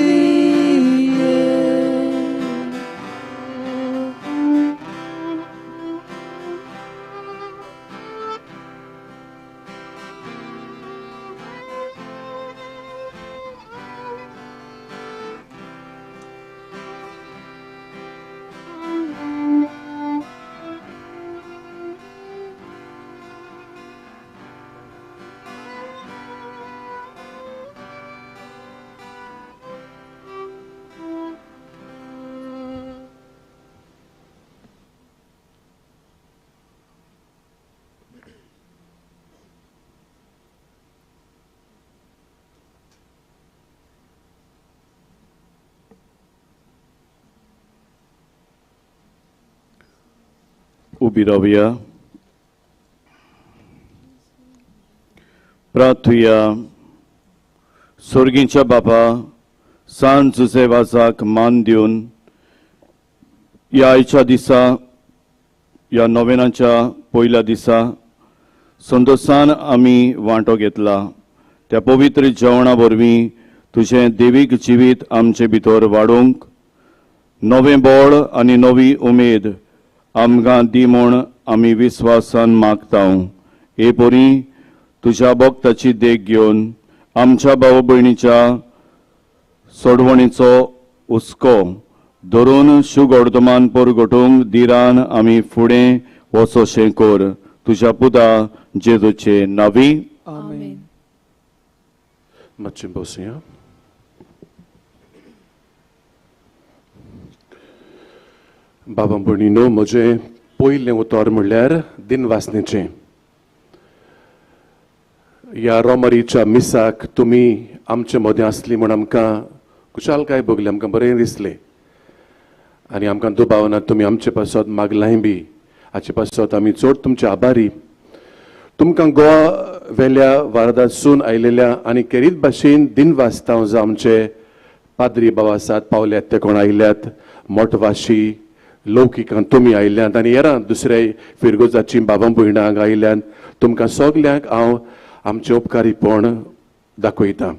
S4: उबी रावया. प्रार्थुया. सोर्गींच्या बापा, सान जुझे वाजाक मान दिवन ह्या आयच्या दिसा, ह्या नोवेनाच्या पयल्या दिसा संतोसान आमी वांटो घेतला. त्या पवित्र जेवणा वरवीं तुजें देवीक जिवीत आमचे भितर वाडोवंक नवें बळ आनी नवी उमेद आमकां दी म्हूण आमी विस्वासान मागता. हे परी तुज्या भक्ताची देख घेवन आमच्या भाव भयणीच्या सोडवणीचो हुस्को धरून शुगोर्दमान परगटूंक दिरान आमी फुडें वचोशें कर. तुज्या पुता जेजूचे नांवी
S9: आमेन.
S1: मातशें बसया. बाबा भयणीनो, म्हजें पयलें उतर म्हणल्यार दिनवासनेचें. ह्या रोमरीच्या मिसाक तुमी आमचे मदें आसली म्हूण आमकां खुशालकाय भोगली, आमकां बरें दिसलें आनी आमकां दुबाव ना तुमी आमचे पासत मागलांय बी. हाचे पासत आमी चड तुमचे आभारी. तुमकां गोवा वेल्या वारदासून आयलेल्या आनी खेरीत भाशेन दिनवासता जावं आमचे पाद्री बाबा आसात पावल्यात ते कोण आयल्यात, मोटवाशी लौकिकान तुमी आयल्यात आनी हेरां दुसऱ्या फिरगोजाची बाबा भयणां हांगा आयल्यान. तुमकां सगल्यांक हांव आमचें उपकारीपण दाखयतां.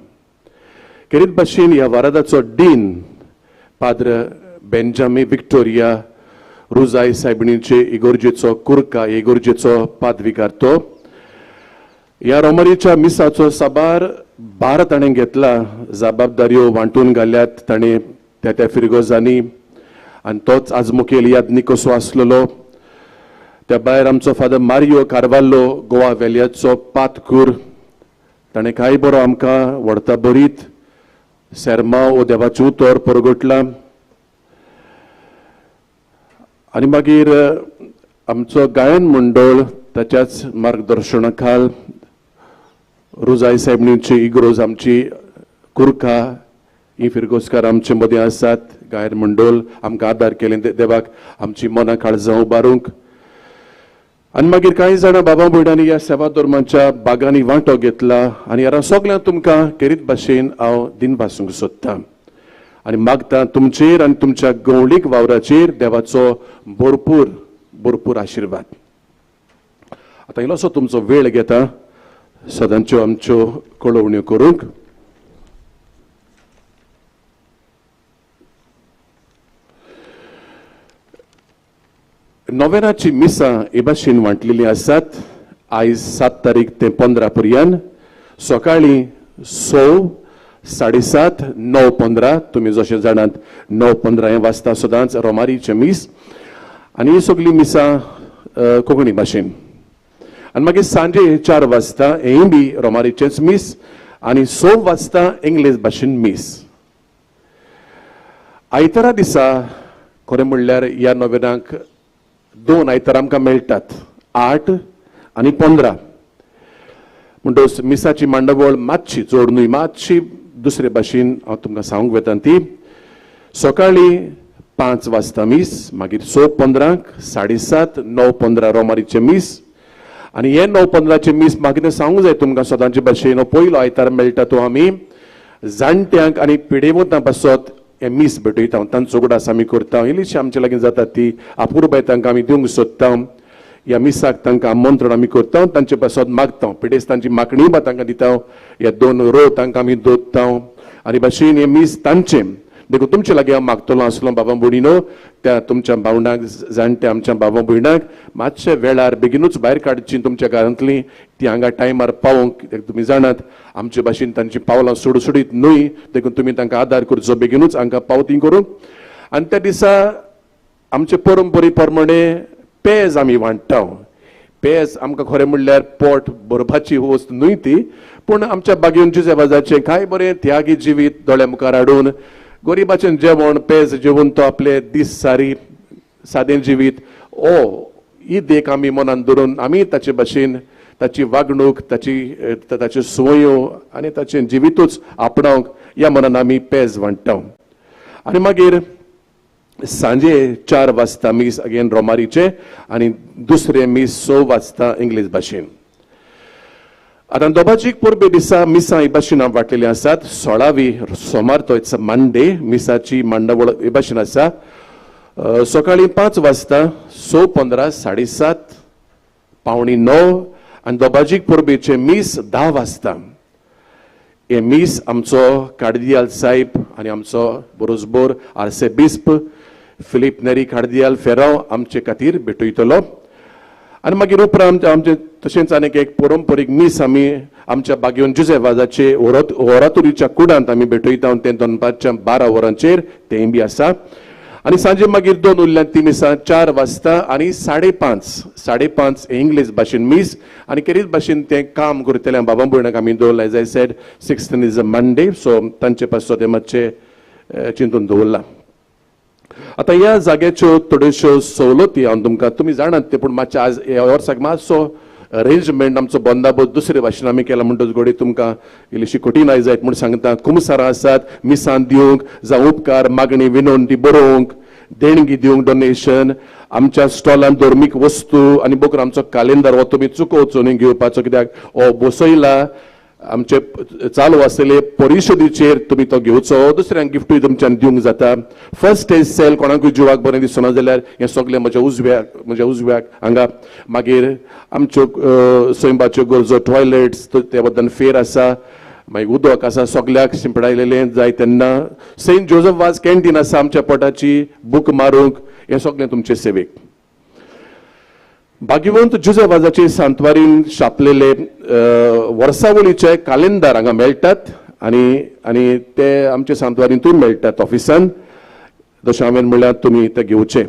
S1: खेरीत भाशेन ह्या वारादाचो डीन पाद्र बेंजामी विक्टोरिया रुजाय सायबिणीचे इगोर्जेचो कुर्का, इगोर्जेचो पादविकार तो ह्या रोमरीच्या मिसाचो साबार भार ताणें घेतला, जबाबदाऱ्यो वांटून घाल्यात ताणें त्या त्या फिरगोजांनी आनी तोच आज मुखेल यादनीक कसो आसलेलो. त्या भायर आमचो फादर मारियो कार्वाल्लो गोवा वेल्याचो पातकूर, ताणें कांय बरो आमकां व्हडता बरीत सेर्मांव ओ देवाचें उतर परगटलां. आनी मागीर आमचो गायन मंडळ ताच्याच मार्गदर्शना खाल रुजाय सायबणीची इग्रोज आमची कुर्का ही फिरगोजकार आमचे मदीं आसात. गायन मंडळ आमकां आदार केले देवाक आमची मनां काळजां उबारूंक. आनी मागीर कांय जाणां बाबा भयणांनी ह्या सेवा धर्माच्या बागांनी वांटो घेतला आनी ह्या सगळ्यांक तुमकां खेरीत भाशेन हांव दिनवासूंक सोदतां आनी मागता तुमचेर आनी तुमच्या गवळीक वावराचेर देवाचो भरपूर भरपूर आशिर्वाद. आतां इल्लोसो तुमचो वेळ घेता सदांच्यो आमच्यो कळोवण्यो करूंक. नोवेनाची मिसां हे भाशेन वांटलेली आसात. आयज 7 तारीख ते 15 पर्यंत सकाळीं 6, 7:30, 9:15. तुमी जशें जाणात 9:15 हें वाजता सदांच रोमारीचें मीस आनी ही सगळीं मिसां कोंकणी भाशेन. आनी मागीर सांजे 4 वाजता हेंय बी रोमारीचेंच मीस आनी 6 वाजता इंग्लीश भाशेन मीस. आयतारा दिसा खरें म्हणल्यार ह्या नोवेनाक 2 आयतार आमकां मेळटात, 8 आनी 15. म्हणटकच मिसाची मांडावळ मातशी चड न्हय, मातशी दुसरे भाशेन हांव तुमकां सांगूंक वता ती. सकाळीं 5 वाजता मीस, मागीर 6:15, 7:30, 9:15 रोमारीचें मीस. आनी हे 9:15 मीस म्हाका कितें सांगूंक जाय तुमकां सदांचे भाशेन, पयलो आयतार मेळटा तो आमी जाणट्यांक आनी पिडेवंतां पासत हें मीस भेटयता, तांचो उगडास आमी करता. इल्लीशी आमचे लागीं जाता ती अपुरबाय तांकां आमी दिवंक सोदता. ह्या मिसाक तांकां आमंत्रण आमी करता, तांचे पासत मागता, पिडेस्तांची मागणी बा तांकां दिता, ह्या 2 रो तांकां आमी दोत्ता आनी भाशेन हें मीस तांचें. देखून तुमचे लागीं हांव मागतलो आसलो बाबा भयणीनो, त्या तुमच्या भावंडांक, जाणट्या आमच्या बाबा भयणांक मातशे वेळार बेगिनूच भायर काडची तुमच्या घरांतली, ती हांगा टायमार पावोवंक. तुमी जाणात आमचे भाशेन तांची पावलां सुडसुडीत न्हय, देखून तुमी तांकां आदार करचो बेगिनूच हांकां पावती करूंक. आनी त्या दिसा आमचे परंपरे प्रमाणे पेज आमी वांट्टा. पेज आमकां खरें म्हणल्यार पोट भरपाची वस्त न्हय ती, पूण आमच्या बागेवन जुजेबाजाचें कांय बरें त्यागी जिवीत दोळ्या मुखार हाडून गरिबाचें जेवण पेज जेवन तो आपले दीस सारी सादें जिवीत ओ ही देख आमी मनान धरून आमी ताचे भाशेन ताची वागणूक, ताची ताच्यो संवयो आनी ताचें जिवितूच आपणावंक ह्या मनान आमी पेज वांट्टा. आनी मागीर सांजे 4 वाजता मीस अगेन रोमारीचें आनी दुसरें मीस 6 वाजता इंग्लीश भाशेन. आतां दोबाजीक परबे दिसा मिसां हे भाशेन वांटलेलीं आसात. 16वी सोमार, तो it's a Monday, मिसाची मांडावळ हे भाशेन आसा. सकाळीं 5 वाजता, 6:15, 7:30, 8:45 आनी दोबाजीक परबेचें मीस 10 वाजता. हें मीस आमचो कार्दियाल साहेब आनी आमचो बरोजबोर आर्सेबिस्प फिलीप नेरी कार्दियाल फेरांव आमचे खातीर भेटयतलो. आनी मागीर उपरांत आमचे तशेंच आनीक एक परंपरीक मीस आमी आमच्या बागेवन जुजेवाजाचे ओरातोरीच्या कुडांत आमी भेटयता, तें दनपारच्या 12 वरांचेर तेंय बी आसा. आनी सांजे मागीर 2 उरल्यान ती मिसां 4 वाजता आनी 5:30, 5:30 इंग्लीश भाशेन मीस. आनी केरीच भाशेन तें काम करतले बाबा भयणाक आमी दवरलां. As I said 16 is a Monday, so तांचे पासत तें मातशें चिंतून दवरलां. आतां ह्या जाग्याच्यो थोड्योश्यो सवलती हांव तुमकां, तुमी जाणात ते, पूण मातशें आज ह्या वर्साक मातसो अरेंजमेंट आमचो बंदाबोस्त दुसरे भाशेन आमी केला म्हणटच घडये तुमकां इल्लीशी कठीणाय जायत म्हूण सांगता. कुमसारां आसात मिसां दिवंक, जावं उपकार मागणी विनवणी बरोवंक, देणगी दिवंक, डोनेशन, आमच्या स्टॉलान धर्मीक वस्तू आनी बकर आमचो कालेंदार हो तुमी चुकोवचो न्हय घेवपाचो, कित्याक हो बसयला आमचे चालू आसलेले परिशदेचेर तुमी तो घेवचो. दुसऱ्यांक गिफ्टूय तुमच्यान दिवंक जाता. फर्स्ट एड सेल कोणाकूय जिवाक बरें दिसना जाल्यार हें सगळें म्हज्या उजव्याक हांगा. मागीर आमच्यो सैमाच्यो गरजो, टॉयलेट्स, त्या बद्दल फेर आसा, मागीर उदक आसा सगळ्याक शिंपडायलेलें जाय तेन्ना. सेंट जोजफ वाज कॅन्टीन आसा आमच्या पोटाची बूक मारूंक. हें सगळें तुमचे सेवेक. भाग्यवंत जुजेवाजाचे सांतवारीन छापलेले वर्सावळीचे कालेंदार हांगा मेळटात आनी आनी ते आमचे सांतवारींतूय मेळटात ऑफिसान. जशें हांवें म्हणल्यार तुमी ते घेवचे.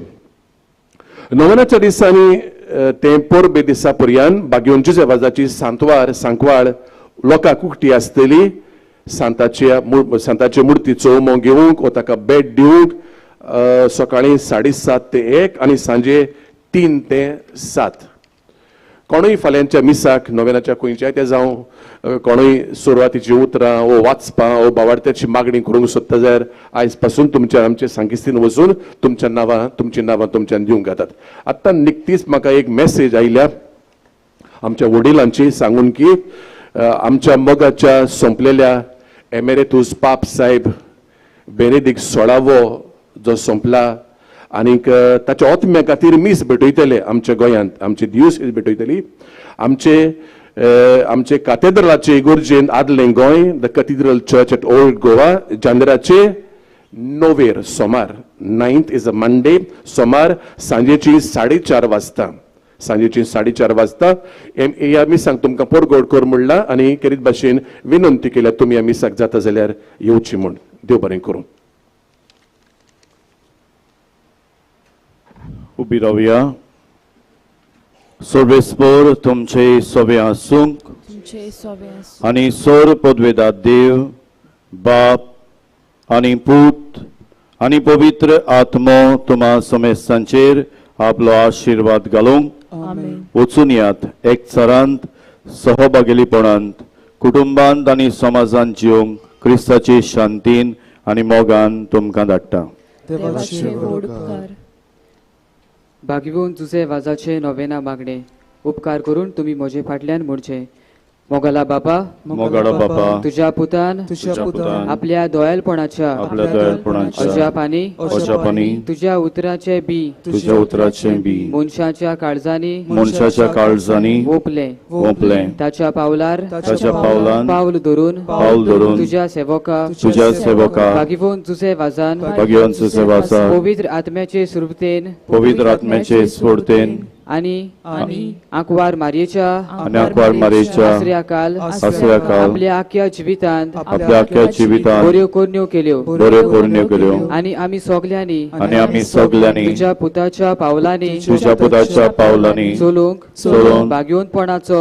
S1: नोवेनाच्या दिसांनी ते परबे दिसा पर्यान भाग्यवंत जुजेवाजाची सांतवार सांकवाळ लोकांक उक्ती आसतली. सांताचे मुर्तीचो उमो घेवंक वो ताका भेट दिवंक सकाळीं 7:30 ते 1 आनी सांजे 3 ते 7. कोणूय फाल्यांच्या मिसाक नोवेनाच्या खंयच्याय ते जावं कोणूय सुरवातीची उतरां वो वाचपां वो बावाडत्याची मागणी करूंक सोदता जाल्यार आयज पासून तुमच्या आमचे सांकिस्तीन वचून तुमच्या नांवां तुमची नांवां तुमच्यान दिवंक जातात. आत्तां निकतीच म्हाका एक मॅसेज आयल्या आमच्या वडिलांची सांगून की आमच्या मोगाच्या सोंपलेल्या एमेरेतूस पाप साहेब बेनेदीक 16वो जो सोंपला आनीक ताच्या आत्म्या खातीर मीस भेटयतले आमच्या गोंयांत, आमची दिवस भेटयतली. आमचे आमचे कातेद्रलाचे इगोर्जेन आदलें Goa, the cathedral church at old Goa, जानेराचे 9 सोमार, 9th is a Monday, सोमार सांजेची 4:30 वाजता, सांजेची 4:30 वाजता ह्या मिसाक तुमकां परगोड कर म्हणला आनी केरीत भाशेन विनंती केल्या तुमी ह्या मिसाक जाता जाल्यार येवची म्हूण. देव बरें करूं.
S4: उबी रावया. सर्वेस्पोर तुमचे सोबे आसूंक आनी सोर पदवेदात देव बाप आनी पूत आनी पवित्र आत्मो तुमा समेस्तांचेर आपलो आशिर्वाद घालूंक. वचून यात एकचारांत सहभागेलीपणांत कुटुंबांत आनी समाजांत जिवंक क्रिस्ताचे शांतीन आनी मोगान तुमकां धाडटा.
S2: भागीवन जुझे वाजाचे नोवेना मागणे उपकार करून तुमी म्हजे फाटल्यान म्हणचें. मोगाला बापा,
S4: मोगाळा बापा,
S2: तुझ्या पुतान आपल्या दयाळपणाच्या अजापानी तुझ्या उतराचे बी मनशाच्या काळजांनी ओंपलें ओंपलें ताच्या पावलार पावल धरून तुझ्या सेवका भागीवन जुझे वाजान पवित्र आत्म्याचे स्फूर्तेन आनी आंकवार मारयेच्या आसऱ्याकाल आपल्या आख्या जिवितांत बऱ्यो करण्यो केल्यो आनी आमी सगल्यांनी तुज्या पुताच्या पावलांनी चलूंक भाग्यवंतपणाचो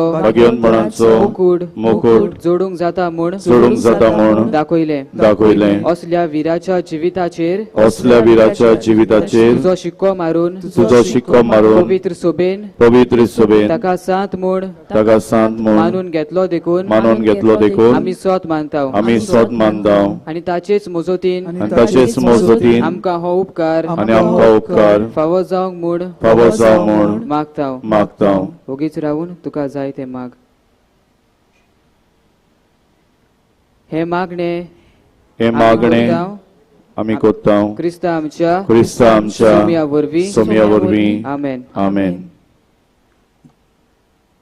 S2: मुकूट जोडूंक जाता म्हूण दाखयलें. असल्या विराच्या जिविताचेर तुजो शिक्को मारून पवित्र सोबेन ताका सांत म्हूण मानून घेतलो देखून आमी सोत मानताव आनी ताचेच मजतीन आमकां हो उपकार फावो जावंक म्हूण मागताव. ओगीच रावून तुका जाय तें माग. हे मागणे
S4: आमी कोत्ता
S2: क्रिस्ता आमच्या सोम्या वरवीं. आमेन.
S4: आमेन.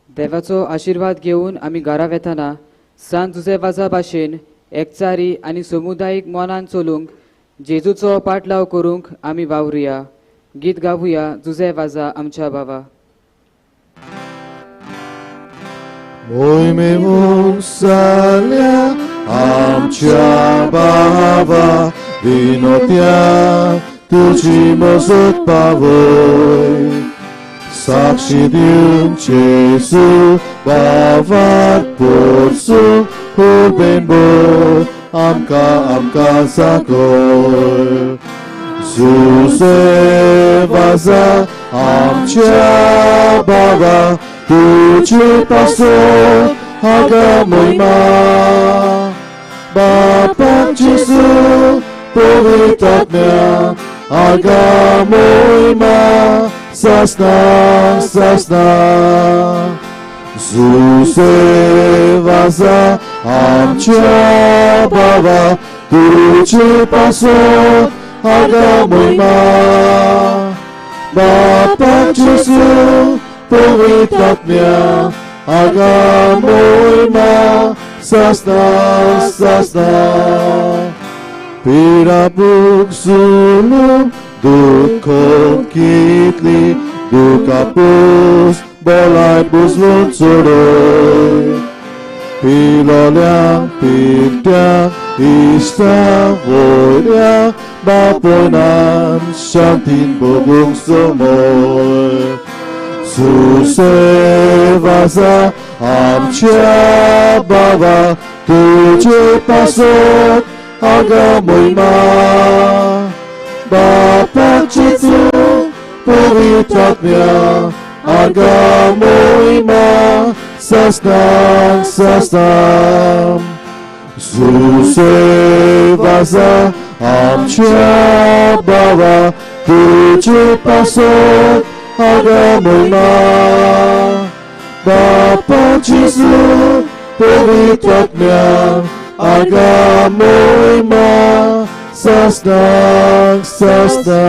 S2: देवाचो आशिर्वाद घेवन आमी घरा वेताना सांत जुझे वाजा भाशेन एकचारी आनी समुदायीक मनान चलूंक जेजूचो पाटलाव करूंक आमी वावरुया. गीत गावुया जुझे वाजा आमच्या बाबा.
S3: आमच्या बाबा विनोत्या तुजी मजत पावय साक्षी दिवन जेजू बाबाक पोरसूं उर्बेन भर आमकां आमकां जागय. जुझे वाजा आमच्या बाबा तुजे पासत हांगा मोहिमा बापा जेजू पवित्र आत्म्या हांगा मोहिमा सासना सासना. जुझे वाजा आमच्या बाबा तुजे पासत हांगा मोहिमा बापा जेजू पवित्र आत्म्या हांगा मोहिमा सासना सासना. पिडा भूक जुलूम दुःख कितली दुखा पूस बोलाय बुजवून चडय पिलोल्यांक पिड्ड्यांक इश्टांक वयऱ्यांक बापोनान शांतीन भोगूंक समय. जुझे वाजा आमच्या बाबा तुजे पासत हांगा मोहिमा बापा जेजू पवित्र आत्म्या हांगा मोहिमा सासना सासना. जुझे वाजा आमच्या बाबा तुजे पासत हांगा मोहिमा बापा जेजू पवित्र आत्म्या हांगा मोहिमा सासना सासना.